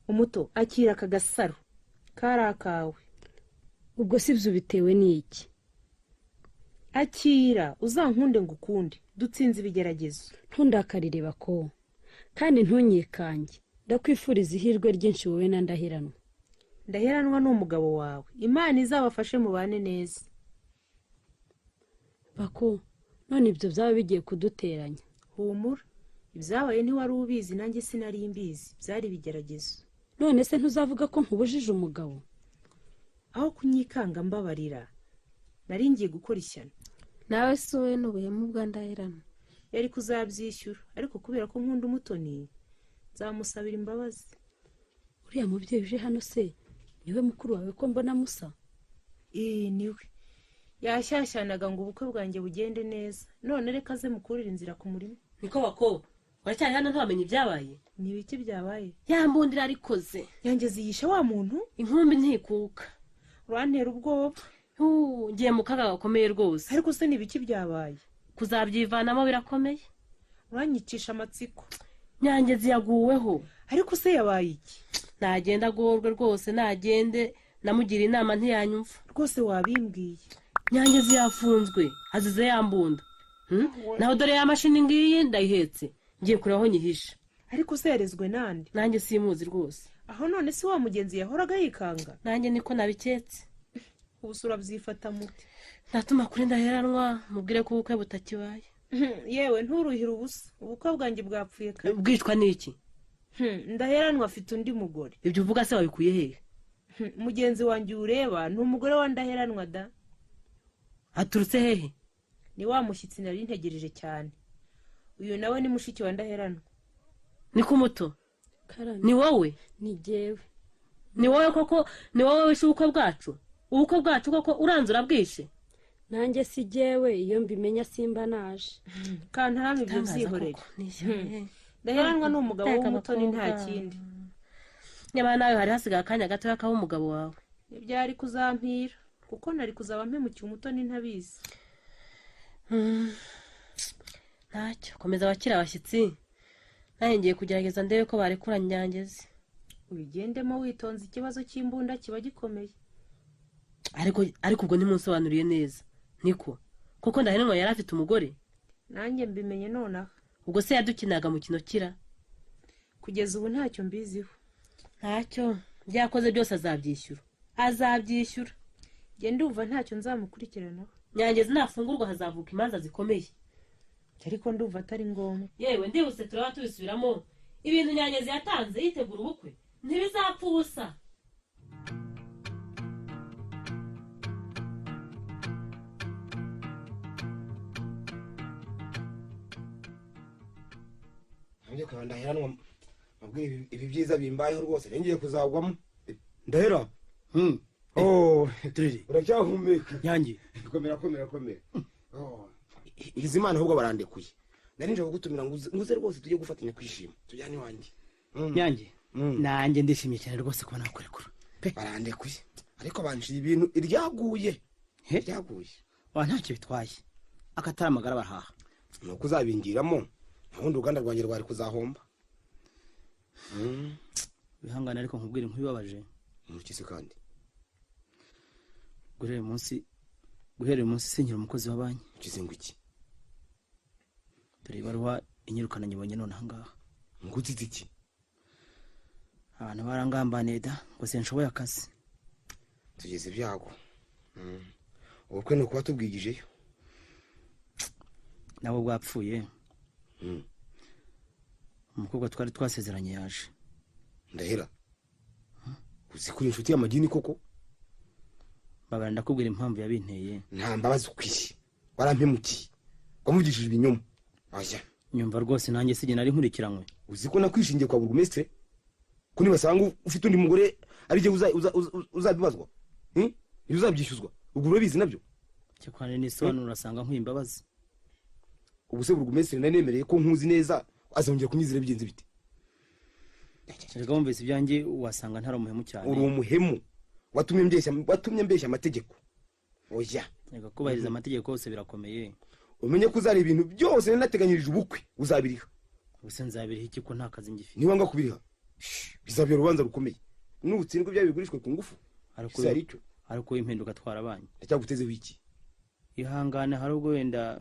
Umuto, akira aka gasaro kari akawe. Ubwo si byo bitewe n'iki? Akira uzankunde ngukunde, dutsinze ibigeragezo. Ntundakarire bako, kandi ntunyikange. Ndakwifuriza ihirwe ryinshi wowe na Ndaheranwa. Ndaheranwa ni umugabo wawe, Imana izabafashe mubane neza. Bako, none ibyo byaba bigiye kuduteranya. Humura, ibyabaye ntiwari ubizi nanjye sinari mbizi, byari ibigeragezo. None se ntuzavuga ko nkubujije umugabo? Aho kunyikanga mbabarira, nari ngiye gukora ishyano. Nawe si wowe n'ubuhemu bwa Ndaheranwa. Yari kuzabyishyura, ariko kubera ko nkunda Umutoni nzamusabira imbabazi. Uriya mubyeyi uje hano se niwe mukuru wawe ko mbona musa? Niwe. Yashyashyanaga ngo ubukwe bwanjye bugende neza, none reka aze mukurira inzira ku murima. Niko bako, uracyari hano ntiwamenye ibyabaye? Ni ibiki byabaye? Yambundira arikoze. Yangeze yishe wa muntu? Inkumbi ntikuka. Urantera ubwoba. Ngiye mu kaga gakomeye rwose. Ariko se ni ibiki byabaye? Kuzabyivanamo birakomeye. Uranyicisha amatsiko. Nyangezi yaguweho. Ariko se yabaye iki? Nagenda agorwe rwose, nagende. Namugira inama ntiyanyumva. Rwose wabimbwiye. Nyangezi yafunzwe azize yambunda. Naho dore ya mashini ngiyi ndayihetse, ngiye kureba aho nyihisha. Ariko se yarezwe nande? Nanjye simuzi rwose. Aho none si wa mugenzi yahoraga yikanga? Nanjye niko nabiketse. Ubu urabyifata mute? Ndatuma kuri Ndaheranwa mubwire ko ubukwe butakibaye. Yewe nturuhire ubusa, ubukwe bwanjye bwapfuye kare. Bwicwa n'iki? Ndaheranwa afite undi mugore. Ibyo uvuga se wabikuye hehe? Mugenzi wanjye ureba ni umugore wa Ndaheranwa da. Aturutse hehe? Ni wa mushyitsi nari ntegereje cyane. Uyu nawe ni mushiki wa Ndaheranwa. Niko Umuto? Ni wowe? Ni jyewe. Ni wowe koko? Ni wowe wishe ubukwe bwacu? Ubukwe bwacu koko uranze urabwishe? Nanjye si jyewe, iyo mbimenya simba naje. Kantarama ibyo byihorere. Ndaheranwa ni umugabo w'Umutoni nta kindi. Nyamara nawe hari hasigaye akanya gatoya kaba umugabo wawe. Ntibyari kuzampira kuko nari kuzaba mpemukiye Umutoni ntabizi. Ntacyo, komeza wakira abashyitsi. Nanjye ngiye kugerageza ndebe ko barekura Nyangezi. Ubigendemo witonze, ikibazo cy'imbunda kiba gikomeye. Ariko ubwo ntimunsobanuriye neza. Niko koko Ndaheranwa yari afite umugore? Nanjye mbimenye nonaha. Ubwo se yadukinaga mukino kira? Kugeza ubu ntacyo mbiziho. Ntacyo, byakoze byose azabyishyura. Azabyishyura. Njye ndumva ntacyo nzamukurikiranaho. Nyangezi nafungurwa hazavuka imanza zikomeye. Ariko ndumva atari ngombwa. Yewe ndibutse turaba tubisubiramo. Ibintu Nyangezi yatanze yitegura ubukwe ntibizapfa ubusa. Ngiye kureba Ndaheranwa mabwire ibi byiza bimbayeho rwose ngiye kuzagwamo. Ndahera. Oh, turiri. Uracyahumeka. Nyange. Komera komera komera. Oh. Ngize Imana ahubwo barandekuye. Nari nje kugutumira nguze rwose tujye gufatanya kwishima. Tujyane iwanjye. Nyange. Nanjye ndishimye cyane rwose kuba nakurekura. Barandekuye. Ariko banciye ibintu iryaguye. Iryaguye. Wa ntacyo bitwaye. Akatari amagara barahaha. Nuko uzabingiramo. Ubundi uruganda rwanjye rwari kuzahomba. Wihangane ariko nkubwire nkubibabaje. Ntukise kandi. Guhera uyu munsi sinkiri umukozi wa banki. Ukize ngo iki? Dore ibaruwa inyirukana nyibonye none aha ngaha. Ngutitse iki? Abantu barangambaniye da ngo sinshoboye akazi. Tugeze ibyago. Ubukwe ni ukuba tubwigijeyo. Nabo bwapfuye. Umukobwa twari twasezeranye yaje. Ndahera. Uzi ko inshuti y'amagini koko? Babara ndakubwira impamvu yabinteye. Nta mbabazi ukwiye. Warampemukiye. Wamuvugishije ibinyoma. Oya. Nyumva rwose nanjye sijye nari nkurikiranywe. Uzi ko nakwishingiye kwa burugumestre? Ko nibasanga ufite undi mugore ari je uzabibazwa? Uzabyishyuzwa. Ubwo urabizi nabyo? Cyakora nisobanura urasanga nkwiye imbabazi. Ubu se burugumestre nari nemereye ko nkuzi neza azongera kunyizira bigenze bite? Reka wumvise ibyanjye wasanga ntari umuhemu cyane. Uri umuhemu, watumye mbeshya amategeko. Oya, reka kubahiriza amategeko yose birakomeye. Umenye ko uzari ibintu byose nateganyirije ubukwe uzabiriha. Ubuse nzabiriha iki ko nta kazi ngifite? Niba nga kubiriha bizabera urubanza rukomeye. Nutsindwa ibya bigurishwe ku ngufu. Ariko impinduka twarabanye. Ndacyagutezeho iki? Ihangane, hari ubwo wenda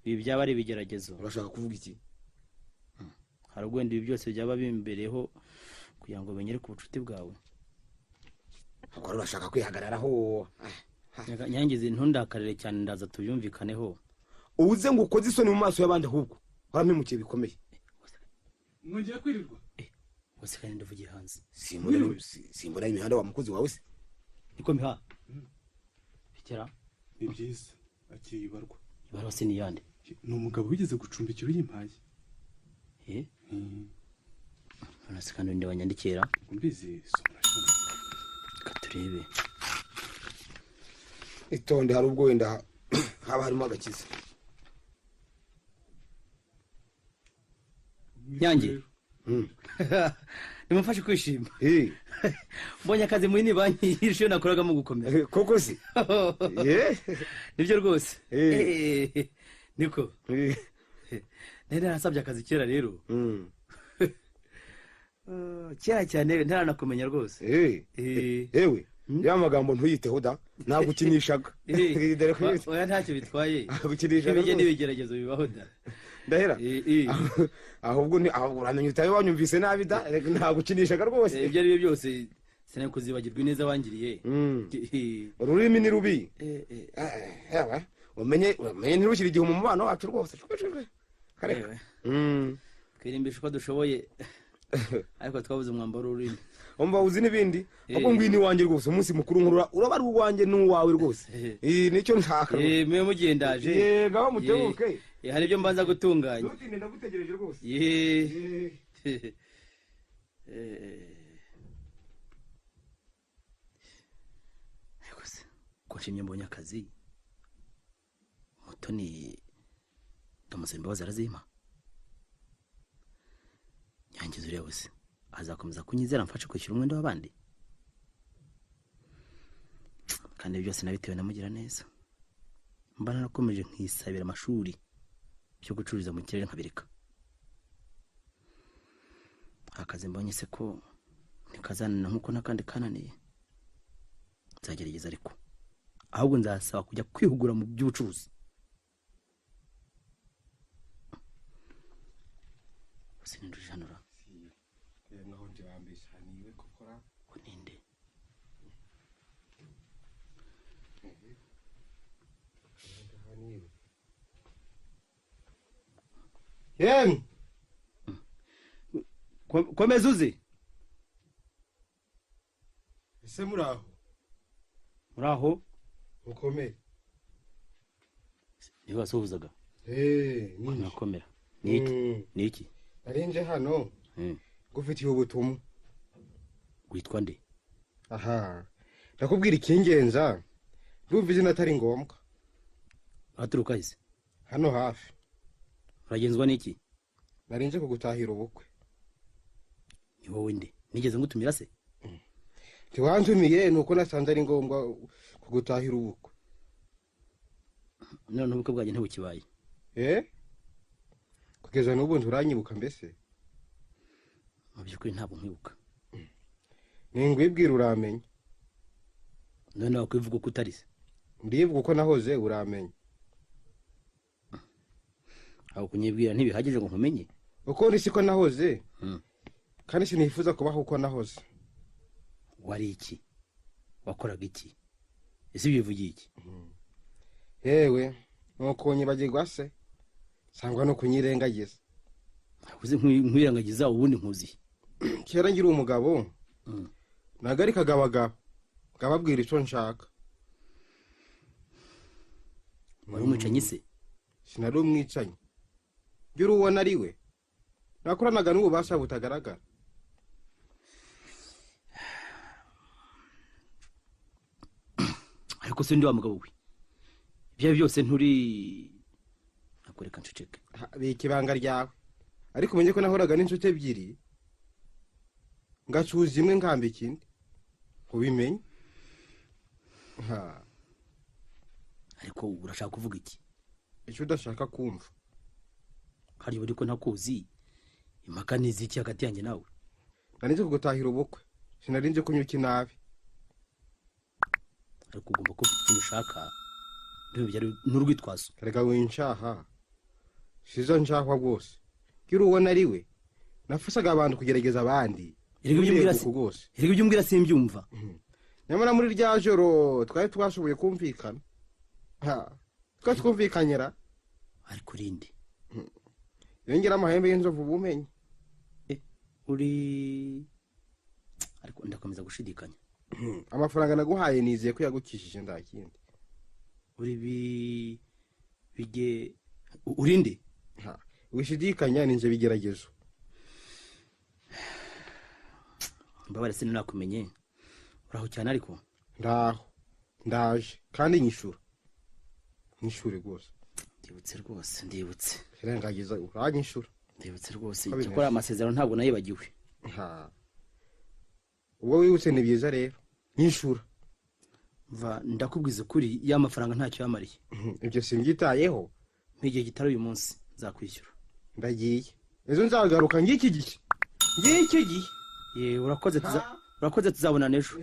ibi byaba ari ibigeragezo. Urashaka kuvuga iki? Hari ubwo wenda ibi byose byaba bimbereho kugira ngo benyereke ubucuti bwawe. Ubwo urashaka kwihagararaho. Nyangize ntundakarire cyane, ndaza tubyumvikaneho. Uze ngo ukoze isoni mu maso y'abandi, ahubwo warampemukiye bikomeye. Mwongeye kwirirwa? Wose kandi ndavugiye hanze. Simbona imihanda wa mukozi wawe se. Niko miha. Bikera. Ni byiza akiri ibarwa. Ibarwa se ni yande? Ni umugabo wigeze gucumbikira uyimpaye. None se kandi ndi wanyandikira? Mbizi somora. Katurebe. Itonde, hari ubwo wenda haba harimo agakiza. Nyange. Nimufashe kwishima. Mbonye akazi muri ni banki y'isho nakoraga mu gukomera. Koko se? Nibyo rwose. Niko. Nari narasabye akazi kera rero. Kera cyane ntaranakumenya rwose. Ewe, ya magambo ntuyiteho da, nagukinishaga. Oya ntacyo bitwaye. Nagukinishaga. Ibyo n'ibigeragezo bibaho da. Ndahera. Ahubwo ni uramenye utabe wanyumvise nabi da, nagukinishaga rwose. Ibyo ari byo byose sinakuzibagirwa ineza wangiriye. Ururimi ni rubi. Ewe, umenye ntirushyire igihe mu mubano wacu rwose. Kareka. Twirimbisha uko dushoboye. Ariko twabuze umwambaro w'ururimi. Umva uzi n'ibindi, ahubwo ngwino iwanjye rwose umunsi mukuru nkurura uraba ari uwanjye n'uwawe rwose. Nicyo nshaka. Mwe mugendaje. Ngaho mutebuke. Hari ibyo mbanza gutunganya. Ntutinde ndagutegereje rwose. Ariko se ko nshimye mbonye akazi, Mutoni ndamusaba imbabazi arazimpa. Nyangiza uriya wese azakomeza kunyizera mfashe kwishyura umwenda w'abandi. Kandi byose nabitewe na mugira neza. Mba narakomeje nkisabira amashuri byo gucururiza mu kirere nkabireka. Akazi mbonye se ko ntikazanana nkuko nakandi kananiye. Nzagerageza ariko ahubwo nzasaba kujya kwihugura mu by'ubucuruzi. Sindujanura. Naho njambisha niwe kokora kuninde. Yem. Komeza uzi. Ese muraho? Muraho? Mukomere. Niba wasuhuzaga? Nakomera. Niki? Niki? Narinje hano. Gufitiye ubutumwa. Witwa nde? Aha. Ndakubwira ikingenza. Ndumva izina atari ngombwa. Aturuka ise? Hano hafi. Uragenzwa niki? Narinje kugutahira ubukwe. Ni wowe nde? Nigeze ngutumira se? Ntiwantumiye nuko nasanze ari ngombwa kugutahira ubukwe. None ubukwe bwanjye ntibukibaye. Kugeza n'ubu nturanyibuka mbese? Mu by'ukuri ntabwo nkwibuka. Ningwibwira uramenya. None wakwivuga uko utari se? Ndivuga uko nahoze uramenya. Aho kunyibwira ntibihagije ngo nkumenye. Uko ndi siko nahoze. Kandi sinifuza kubaho uko nahoze. Wari iki? Wakoraga iki? Ese bivugiye iki? Yewe, nuko nyibagirwa se sangwa no kunyirengagiza. Uzi nkwirengagiza ubundi nkuzi. Kera ngira umugabo. Nagari kagabagaba ngababwira icyo nshaka. Wari umwicanyi se? Sinari umwicanyi. Ngira uwo nari we. Nakoranaga n'ububasha butagaragara. Ariko se ndi wa mugabo we. Ibyo byose nturi nakureka nceceke. Bika ibanga ryawe. Ariko umenye ko nahoraga n'inshuti ebyiri. Ngacuza imwe ngamba ikindi. Ubimenye. Ha. Ariko urashaka kuvuga iki? Icyo udashaka kumva. Hari buri ko ntakuzi. Impaka niziki hagati yanjye nawe? Narinze kugutahira ubukwe. Sinarinze kunyuka inabi. Ariko ugomba kuba ikintu ushaka. Ntibyari n'urwitwazo. Reka winshaha. Sizo nshahwa rwose. Kiri ubona ari we. Nafasaga abantu kugerageza abandi. Erega ibyo umbwira simbyumva. Nyamara muri rya joro twari twashoboye kumvikana. Ha. Twari twumvikanyera. Ariko urinde. Yongera amahembe y'inzovu ubumenye. Uri ariko ndakomeza gushidikanya. Amafaranga naguhaye nizeye ko yagukishije ndakindi. Uri bige urinde. Ha. Wishidikanya ninje bigeragezo. Mbabare sinakumenye. Uraho cyane ariko? Ndaho. Ndaje kandi nyishura. Nyishure rwose. Ndibutse rwose, ndibutse. Kirengagiza uranyishura. Ndibutse rwose. Cyakora amasezerano ntabwo nayibagiwe. Ha. Ubwo wibutse ni byiza rero. Nyishura. Mva ndakubwiza ukuri ya mafaranga ntacyo yamariye. Ibyo simbyitayeho. Nk'igihe gitari uyu munsi nzakwishyura. Ndagiye. Ejo nzagaruka ngiki gihe. Ngiki gihe. Ye urakoze urakoze tuzabonana ejo.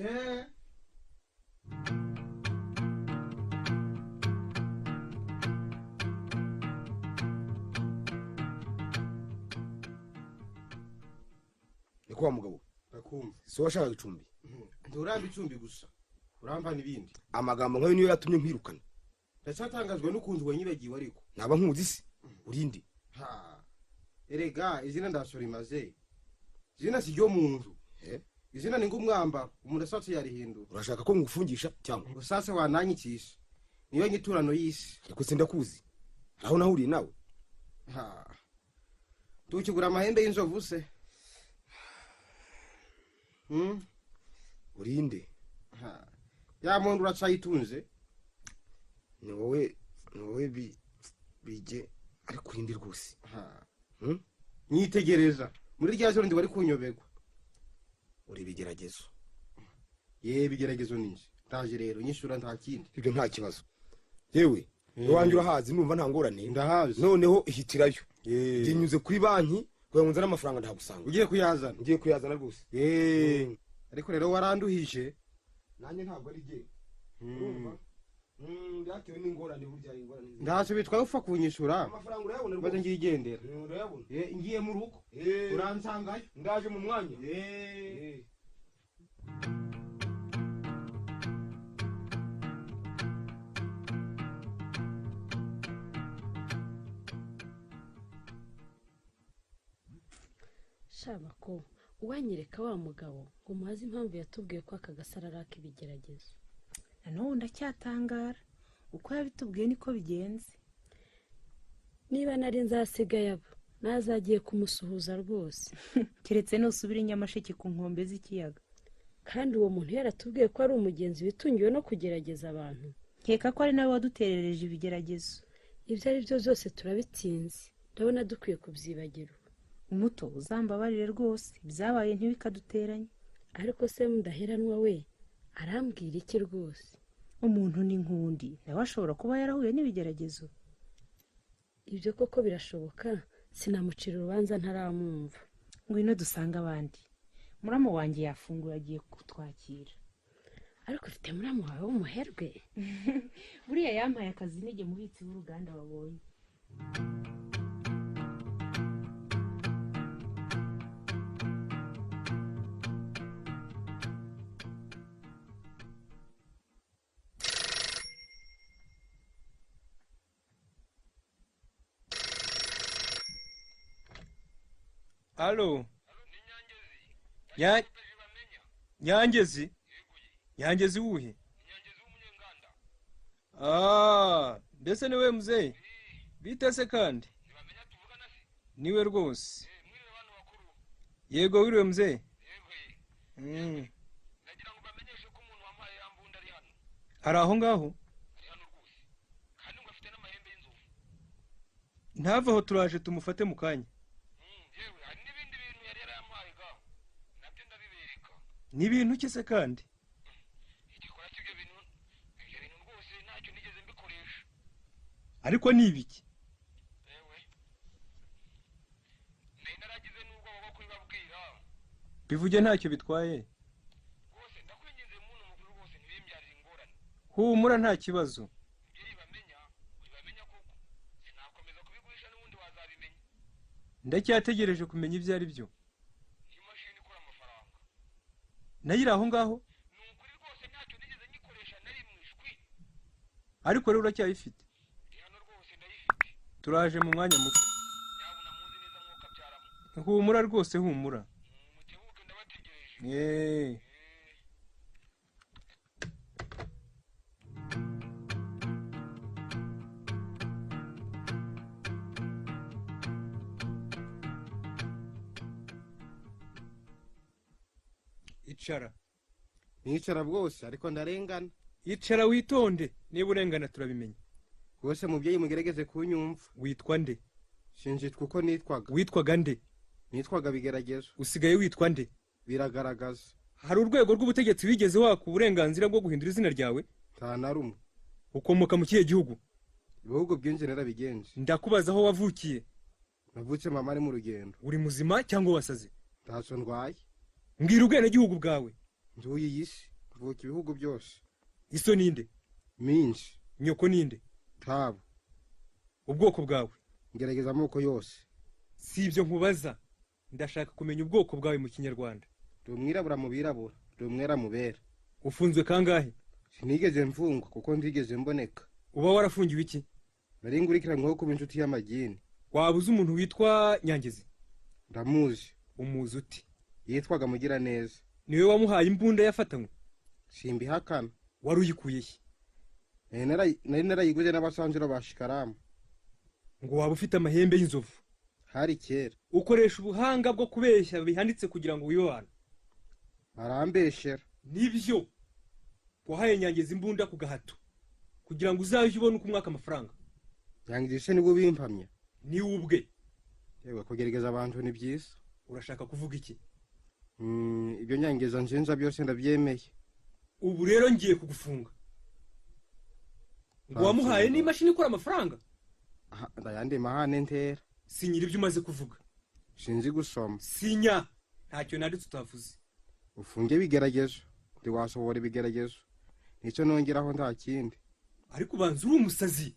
Niko wa mugabo. Ndakumva. So washaka icumbi. Nduramba icumbi gusa. Uramba nibindi. Amagambo nkayo niyo yatumye nkwirukana. Ndacyatangazwe n'ukuntu wanyibagiwe ariko. Naba nkuzi se. Urinde. Ha. Erega izina ndasora imaze. Izina si ryo muntu. Izina ni ngumwamba umuntu asatse yarihindura. Urashaka ko ngufungisha cyangwa? Usase wananyikisha. Niyo nyiturano y'isi. Ariko sindakuzi. Aho nahuriye nawe. Ha. Tukigura amahembe y'inzovu se. Urinde. Ha. Ya muntu uracayitunze. Ni wowe bige ariko urinde rwose. Ha. Nyitegereza. Muri rya joro ndi wari kunyoberwa. Uri bigeragezo. Ye bigeragezo ninje. Ndaje rero nyishura nta kindi. Ibyo nta kibazo. Yewe, iwanjye urahazi numva nta ngorane. Ndahazi. Noneho ihitirayo. Nginyuze kuri banki kugira ngo nzane amafaranga ndagusanga. Ugiye kuyazana? Ngiye kuyazana rwose. Ariko rero waranduhije. Nanjye ntabwo ari jye. Urumva? Byatewe n'ingorane burya ingorane. Ntacyo bitwaye upfa kunyishura. Amafaranga urayabona rwose. Maze ngiyigendera. Urayabona. Ngiye mu rugo. Uransangayo. Ndaje mu mwanya. Shabako uwanyereka wa mugabo ngo muhaze impamvu yatubwiye ko aka gasarara k'ibigeragezo. Nanone ndacyatangara uko yabitubwiye niko bigenze. Niba nari nzasigaye abo nazagiye kumusuhuza rwose. Keretse nusubira Nyamasheke ku nkombe z'ikiyaga. Kandi uwo muntu yaratubwiye ko ari umugenzi witungiwe no kugerageza abantu. Nkeka ko ari nawe waduterereje ibigeragezo. Ibyo ari byo byose turabitsinze. Ndabona dukwiye kubyibagirwa. Umuto uzambabarire rwose ibyabaye ntibikaduteranye. Ariko se Mudaheranwa we arambwira iki rwose? Umuntu ni nkundi nawe ashobora kuba yarahuye n'ibigeragezo. Ibyo koko birashoboka. Sinamucira urubanza ntaramwumva. Ngwino dusanga abandi. Muramu wanjye yafunguye agiye kutwakira. Ariko ufite muramu wawe w'umuherwe. Buriya yampaye akazi nige mubitsi w'uruganda wabonye. Alo. Nyangezi. Nyangezi uhe? Ah, mbese niwe mzee? Bite se kandi? Niwe rwose. Yego wiriwe mzee? Ari aho ngaho? Ntava aho turaje tumufate mu kanya. Ni ibintu ki se kandi? Ariko ni ibiki? Bivuge ntacyo bitwaye. Humura nta kibazo. Ndacyategereje kumenya ibyo ari byo. Nayo iri aho ngaho? Ariko rero uracyayifite? Turaje mu mwanya muto. Humura rwose humura. Icara. Nicara bwose ariko ndarengana. Icara witonde, niba urengana turabimenya. Rwose mubyeyi mugerageze kunyumva. Witwa nde? Sinjitwa uko nitwaga. Witwaga nde? Nitwaga Bigeragezo. Usigaye witwa nde? Biragaragaza. Hari urwego rw'ubutegetsi wigeze waka uburenganzira bwo guhindura izina ryawe? Nta na rumwe. Ukomoka mu kihe gihugu? Ibihugu byinshi narabigenje. Ndakubaza aho wavukiye. Navutse mama ari mu rugendo. Uri muzima cyangwa wasaze? Ntacyo ndwaye. Mbwira ubwenegihugu bwawe. Nduye iyi si, mvuka ibihugu byose. Iso ninde? Minshi. Nyoko ninde? Tabo. Ubwoko bwawe? Ngerageza amoko yose. Si ibyo nkubaza. Ndashaka kumenya ubwoko bwawe mu Kinyarwanda. Ndi umwirabura mu birabura, ndi umwera mu bera. Ufunzwe kangahe? Sinigeze mfungwa kuko ntigeze mboneka. Uba warafungiwe iki? Nari ngurikiranyweho kuba inshuti y'amagini. Waba uzi umuntu witwa Nyangezi? Ndamuzi. Umuzi uti? Yitwaga Mugiraneza. Niwe wamuhaye imbunda yafatanywe? Simbihakana. Wari uyikuye he? Nari narayiguze n'abasanzura ba Shikaramu. Ngo waba ufite amahembe y'inzovu? Hari kera. Ukoresha ubuhanga bwo kubeshya bihanitse kugira ngo wibe abantu. Barambeshera. Nibyo. Wahaye Nyangezi imbunda ku gahato kugira ngo uzajye ubone uko umwaka amafaranga. Nyangezi se nibwo bimpamya? Ni ubwe. Yewe, kugerageza abantu ni byiza. Urashaka kuvuga iki? Ibyo Nyangezi nshinja byose ndabyemeye. Ubu rero ngiye kugufunga. Ngo wamuhaye n'imashini ikora amafaranga? Ndayandi mahane ntera. Sinyira ibyo umaze kuvuga. Sinzi gusoma. Sinya. Ntacyo nanditse utavuze. Ufunge ibigeragezo. Ntiwasohora ibigeragezo. Nicyo nongeraho nta kindi. Ariko ubanza uri umusazi.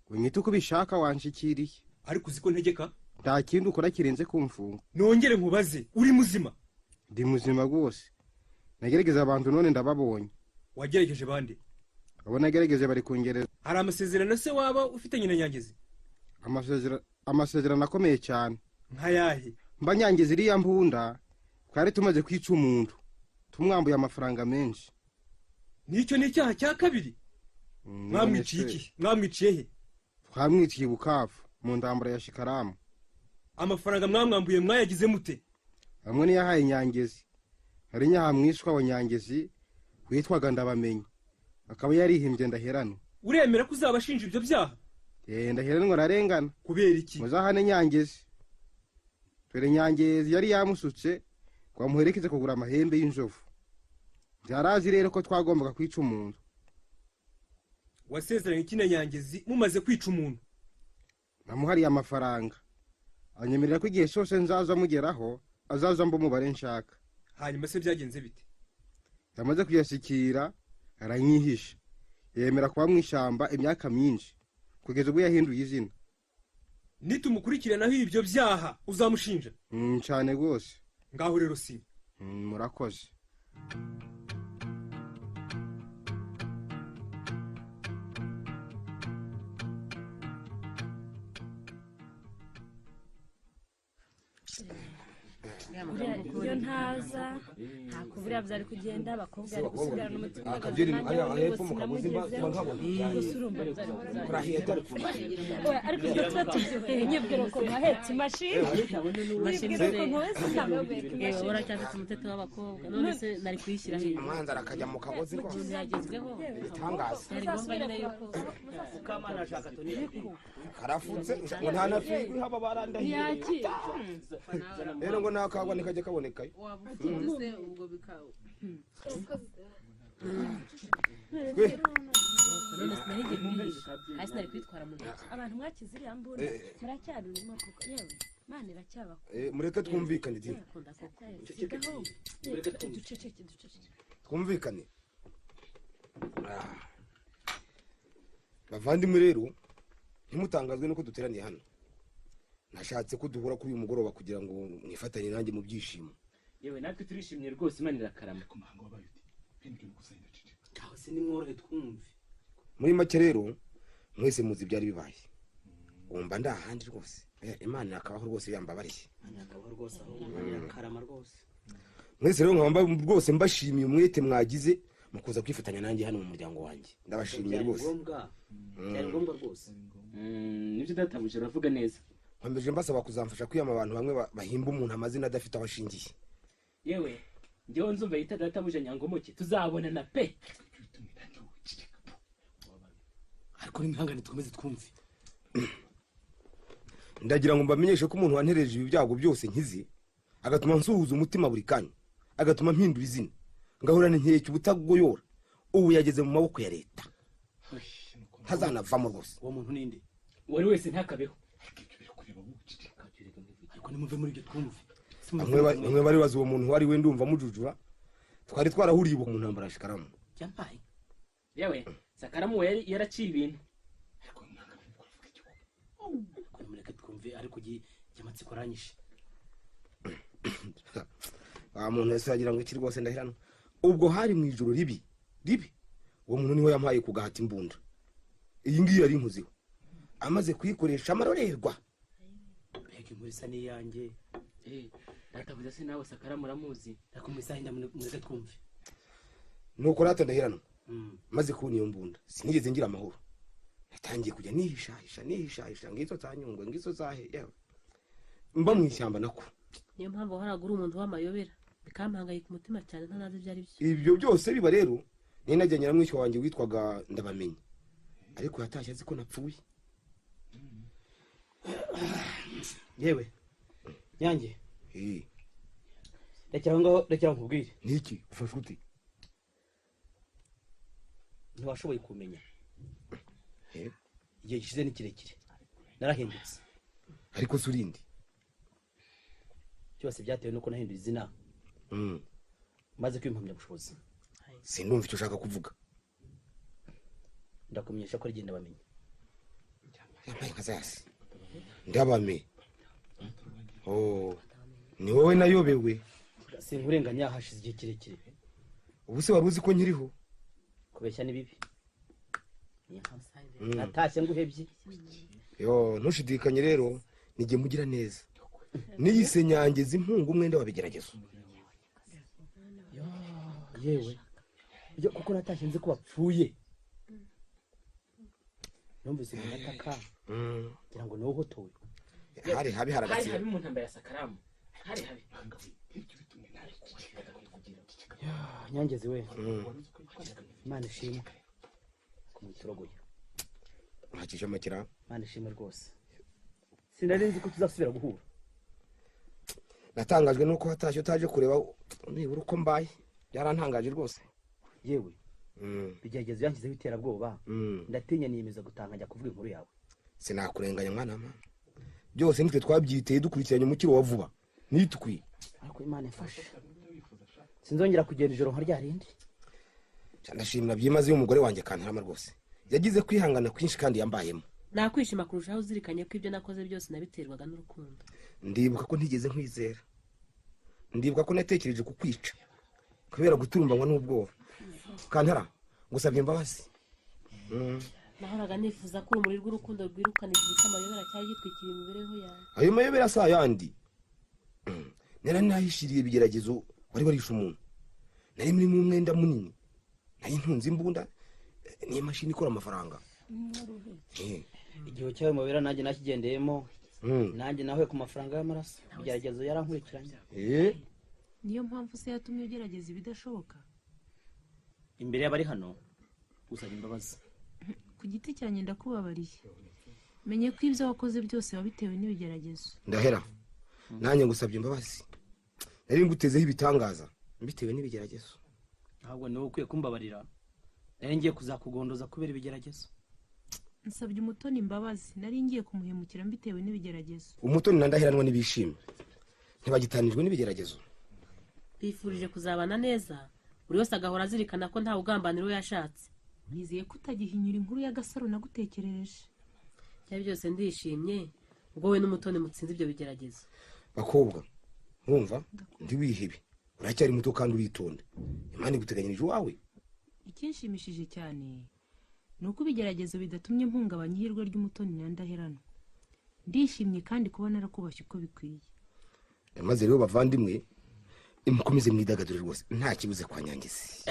Unyite uko ubishaka wanshikiriye. Ariko uzi ko ntegeka? Nta kindi ukora kirenze kumfunga. Nongere nkubaze, uri muzima? Ndi muzima rwose. Nagerageza abantu none ndababonye. Wagerageje bande? Abo nagerageje bari kungereza. Hari amasezerano se waba ufitanye na Nyangezi? Amasezerano akomeye cyane. Nkayahe? Mba Nyangezi iriya mbunda twari tumaze kwica umuntu tumwambuye amafaranga menshi. Nicyo ni icyaha cya kabiri? Mwamwiciye iki? Mwamwiciye he? Twamwiciye Bukavu mu ndambura ya Shikaramu. Amafaranga mwamwambuye mwayagize mute? Amwe niyahaye Nyangezi. Hari nyahamwishwa wa Nyangezi witwaga Ndabamenye, akaba yarihimbye Ndaheranwa. Uremera ko uzabashinja ibyo byaha? Ndaheranwa ararengana. Kubera iki? Muzahane Nyangezi. Dore Nyangezi yari yamusutse ngo amuherekeze kugura amahembe y'inzovu. Byarazi rero ko twagombaga kwica umuntu. Wasezeranye iki na Nyangezi mumaze kwica umuntu? Namuhariye amafaranga. Anyemerera ko igihe cyose nzaza mugeraho azaza mba umubare nshaka. Hanyuma se byagenze bite? Yamaze kuyashyikira aranyihisha. Yemera kuba mu ishyamba imyaka myinshi kugeza ubwo yahinduye izina. Nitumukurikiranaho ibyo byaha uzamushinja? Cyane rwose. Ngaho rero sinya. Murakoze. Iyo ntaza nta kubura byari kugenda, abakobwa ari gusigarana umutima ariko ibyo tuba tubyoheye. Nyibwira ko nkahetse imashini, nyibwira ko nkohetse imashini. Uracyafite umuteto w'abakobwa none se nari kuyishyira he? Umwanzi arakajya mu kagozi rwose. Yagezweho ibitangaza. Byari ngombwa nyine yuko Karafutse ngo nta na firigo ihaba barandahiye. Rero ngo nta N'akagwa ntikajya kabonekayo. Waba ufunze se ubwo bikaba. None sinari ngiye kubihisha, hasi nari kwitwara mu ntoki. Abantu mwakize iriya mbunda muracyarurimo kuko yewe Imana iracyabakunda. Mureke twumvikane dini. Akunda koko. Sigaho duceceke duceceke. Twumvikane. Bavandimwe rero ntimutangazwe nuko duteraniye hano. Nashatse ko duhura kuri uyu mugoroba kugira ngo mwifatanye nanjye mu byishimo. Yewe natwe turishimye rwose, Imana irakarama. Aho se nimworohe twumve. Muri make rero mwese muzi ibyari bibaye. Wumva ndahandi rwose. Imana irakabaho rwose yambabariye. Imana irakabaho rwose, aho Imana irakarama rwose. Mwese rero nkaba rwose mbashimiye umwete mwagize mu kuza kwifatanya nanjye hano mu muryango wanjye. Ndabashimiye rwose. Byari ngombwa rwose. Nibyo databuje uravuga neza. Nkomeje mbasaba kuzamfasha kwiyama abantu bamwe bahimba umuntu amazina adafite aho ashingiye. Yewe njyewe nzumva yita databuje Nyangomoke tuzabonana pe. Ariko nimihangane dukomeze twumve. Ndagira ngo mbamenyeshe ko umuntu wantereje ibi byago byose nkizi, agatuma nsuhuza umutima buri kanya, agatuma mpindura izina, ngahorana inkeke ubutagoyora, ubu yageze mu maboko ya leta. Ntazanavamo rwose. Uwo muntu ninde? Uwari wese ntakabeho. Ariko nimuve muri ibyo twumve. Bamwe bari bazi uwo muntu wari we, ndumva mujujura. Twari twarahuriye ubu mu ntambara ya Shikaramu. Yampaye. Yewe Sakaramu we yaraciye ibintu. Ariko nimureke twumve, ariko amatsiko aranyishe. Wa muntu wese yagira ngo iki rwose ndahirana. Ubwo hari mu ijoro ribi ribi, uwo muntu niwe yampaye kugahata imbunda. Iyi ngiyi yari inkuziho. Amaze kuyikoresha amarorerwa. Mbega inkuru isa n'iyanjye. Databuze se nawe Sakaramu uramuzi? Ariko mu isaha mureke twumve. Nuko rata ndahirana. Maze kubona iyo mbunda sinigeze ngira amahoro. Natangiye kujya nihishahisha nihishahisha, ngizo za Nyungwe ngizo zahe, yewe mba mu ishyamba nako. Niyo mpamvu wahoraga uri umuntu w'amayobera, bikampangayika umutima cyane ntanazi ibyo ari byo. Ibyo byose biba rero nari najyanye na mwishywa wanjye witwaga Ndabamenye, ariko yatashye azi ko napfuye. Yewe Nyange, rekera aho ngaho, rekera nkubwire. Niki ufashe ute? Ntiwashoboye kumenya. Igihe gishize ni kirekire, narahindutse. Ariko se urinde? Byose byatewe nuko nahinduye izina. Maze kwimpamyabushobozi. Sindumva icyo ushaka kuvuga. Ndakumenyesha ko rigenda bamenye. Yambaye nka zasi. Ndabame. Oh, ni wowe nayobewe. Sinkurenganya, hashize igihe kirekire. Ubu se wari uzi ko nkiriho? Kubeshya ni bibi. Natashye nguhebye. Yo, ntushidikanye rero, nijye mugira neza. Niyise Nyangezi impungu umwenda wabigeragezo. Yewe kuko natashye nzi ko bapfuye. Numvise umuntu ataka ngira ngo niwe uhotowe. Hari habi haragatsira. Hari habi mu ntambara ya Sakaramu. Hari habi. Nyangezi we, Imana ishimwe kumuturogoye. Ntakije amakira. Imana ishimwe rwose. Sinari nzi ko tuzasubira guhura. Natangajwe nuko watashye utaje kureba nibura uko mbaye. Byarantangaje rwose. Yewe bigeragezo byanshyizeho iterabwoba, ndatinya niyemeza gutanga njya kuvuga inkuru yawe. Sinakurenganya mwana mama. Byose nitwe twabyiteye dukurikiranye umukiro wa vuba. Nitwi. Ariko Imana ifashe. Sinzongera kugenda ijoro nka ryarindi. Ndashimira byimaze umugore wanjye Kantarama rwose. Yagize kwihangana kwinshi kandi yambayemo. Nakwishima kurushaho uzirikanye ko ibyo nakoze byose nabiterwaga n'urukundo. Ndibuka ko ntigeze nkwizera. Ndibuka ko natekereje kukwica kubera guturumbanywa n'ubwoba. Kantara, ngusabye imbabazi. Nahoraga nifuza ko urumuri rw'urukundo rwirukana igihe cy'amayobera cyari gitwikiriye imibereho yawe. Ayo mayobera si ayandi. Nari nahishiriye ibigeragezo wari warishe umuntu. Nari muri mu mwenda munini. Nari ntunze imbunda n'imashini ikora amafaranga. Igihe cyawe mubera nanjye nakigendeyemo. Nanjye nahuye ku mafaranga y'amaraso. Ibigeragezo yarankurikiranye. Niyo mpamvu se yatumye ugerageza ibidashoboka. Imbere y'abari hano usaba imbabazi. Ku giti cyanjye ndakubabariye. Menye ko ibyo wakoze byose wabitewe n'ibigeragezo. Ndahera. Nanjye ngusabye imbabazi. Nari ngutezeho ibitangaza mbitewe n'ibigeragezo. Ahubwo niwe ukwiye kumbabarira, nari ngiye kuzakugondoza kubera ibigeragezo. Nsabye Umutoni imbabazi, nari ngiye kumuhemukira mbitewe n'ibigeragezo. Umutoni na Ndaheranwa n'ibishimye ntibagitanijwe n'ibigeragezo. Bifurije kuzabana neza, buri wese agahora azirikana ko ntawe ugambanira uwo yashatse. Nizeye ko utagihinyura inkuru y'Agasaro nagutekerereje. Ibyo byose ndishimye ubwo we n'Umutoni mutsinze ibyo bigeragezo. Bakobwa, mwumva ntiwihebe, uracyari muto kandi uritonda. Imana iguteganyirije uwawe. Ikinshimishije cyane ni uko ibigeragezo bidatumye mpungabanya ihirwe ry'Umutoni na Ndaheranwa. Ndishimye kandi kuba narakubashye uko bikwiye. Maze rero bavandimwe, mukomeze mwidagadure rwose, nta kibuze kwa Nyangezi.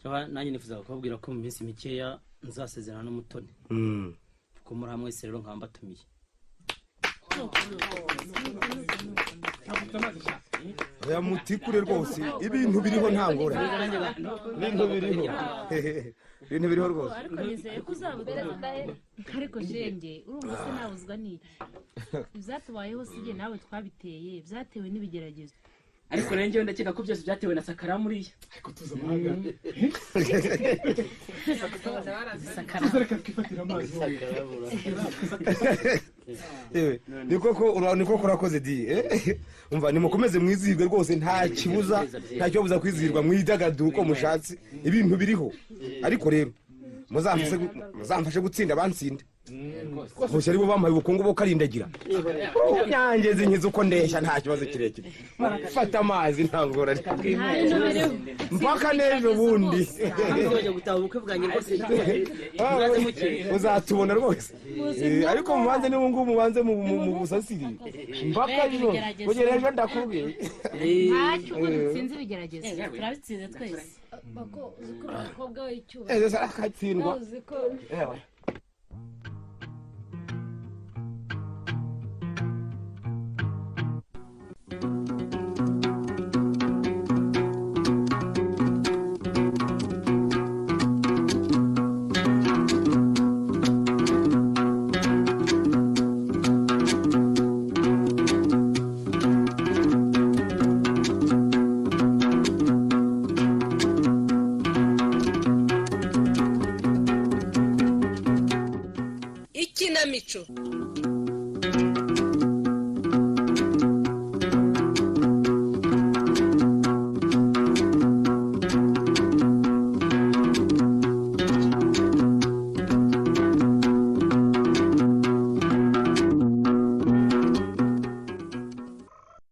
Nanjye nifuzaga kubabwira ko mu minsi mikeya nzasezerana n'Umutoni. Kuko muri hamwe wese rero nkaba mbatumiye. Oya mutikure rwose, ibintu biriho nta ngorane. Ibintu biriho. Ibintu biriho rwose. Ariko nizeye ko uzabutuma. Ariko shenge, urumva se nabuzwa n'iki? Ibyatubayeho si jye nawe twabiteye, byatewe n'ibigeragezo. Ariko rero njyewe ndakeka ko byose byatewe na Sakara muriya. Ariko tuza amahanga. Tuza reka twifatire amazi. Yewe, niko kurakoze di. Umva nimukomeze mwizihirwe rwose, nta kibuza, nta kibabuza kwizihirwa, mwidagadure uko mushatse, ibintu biriho. Ariko rero muzamfashe gutsinda bantsinde. Gusa aribo bampaye ubukungu bo karindagira. Nyangezi nkiza uko ndeshya, nta kibazo kirekire. Fata amazi nta ngorane. Mpaka n'ejo bundi. Uzatubona rwose. Ariko mubanze n'ubu ngubu mubanze mu busasiri. Mpaka ejo. Kugera ejo ndakubwiye. Ntacyo ubwo dutsinze ibigeragezo. Turabitsinze twese. Bako uzi ko umukobwa w'icyubahiro. Ejo akatsindwa. Uzi ko Ikinamico.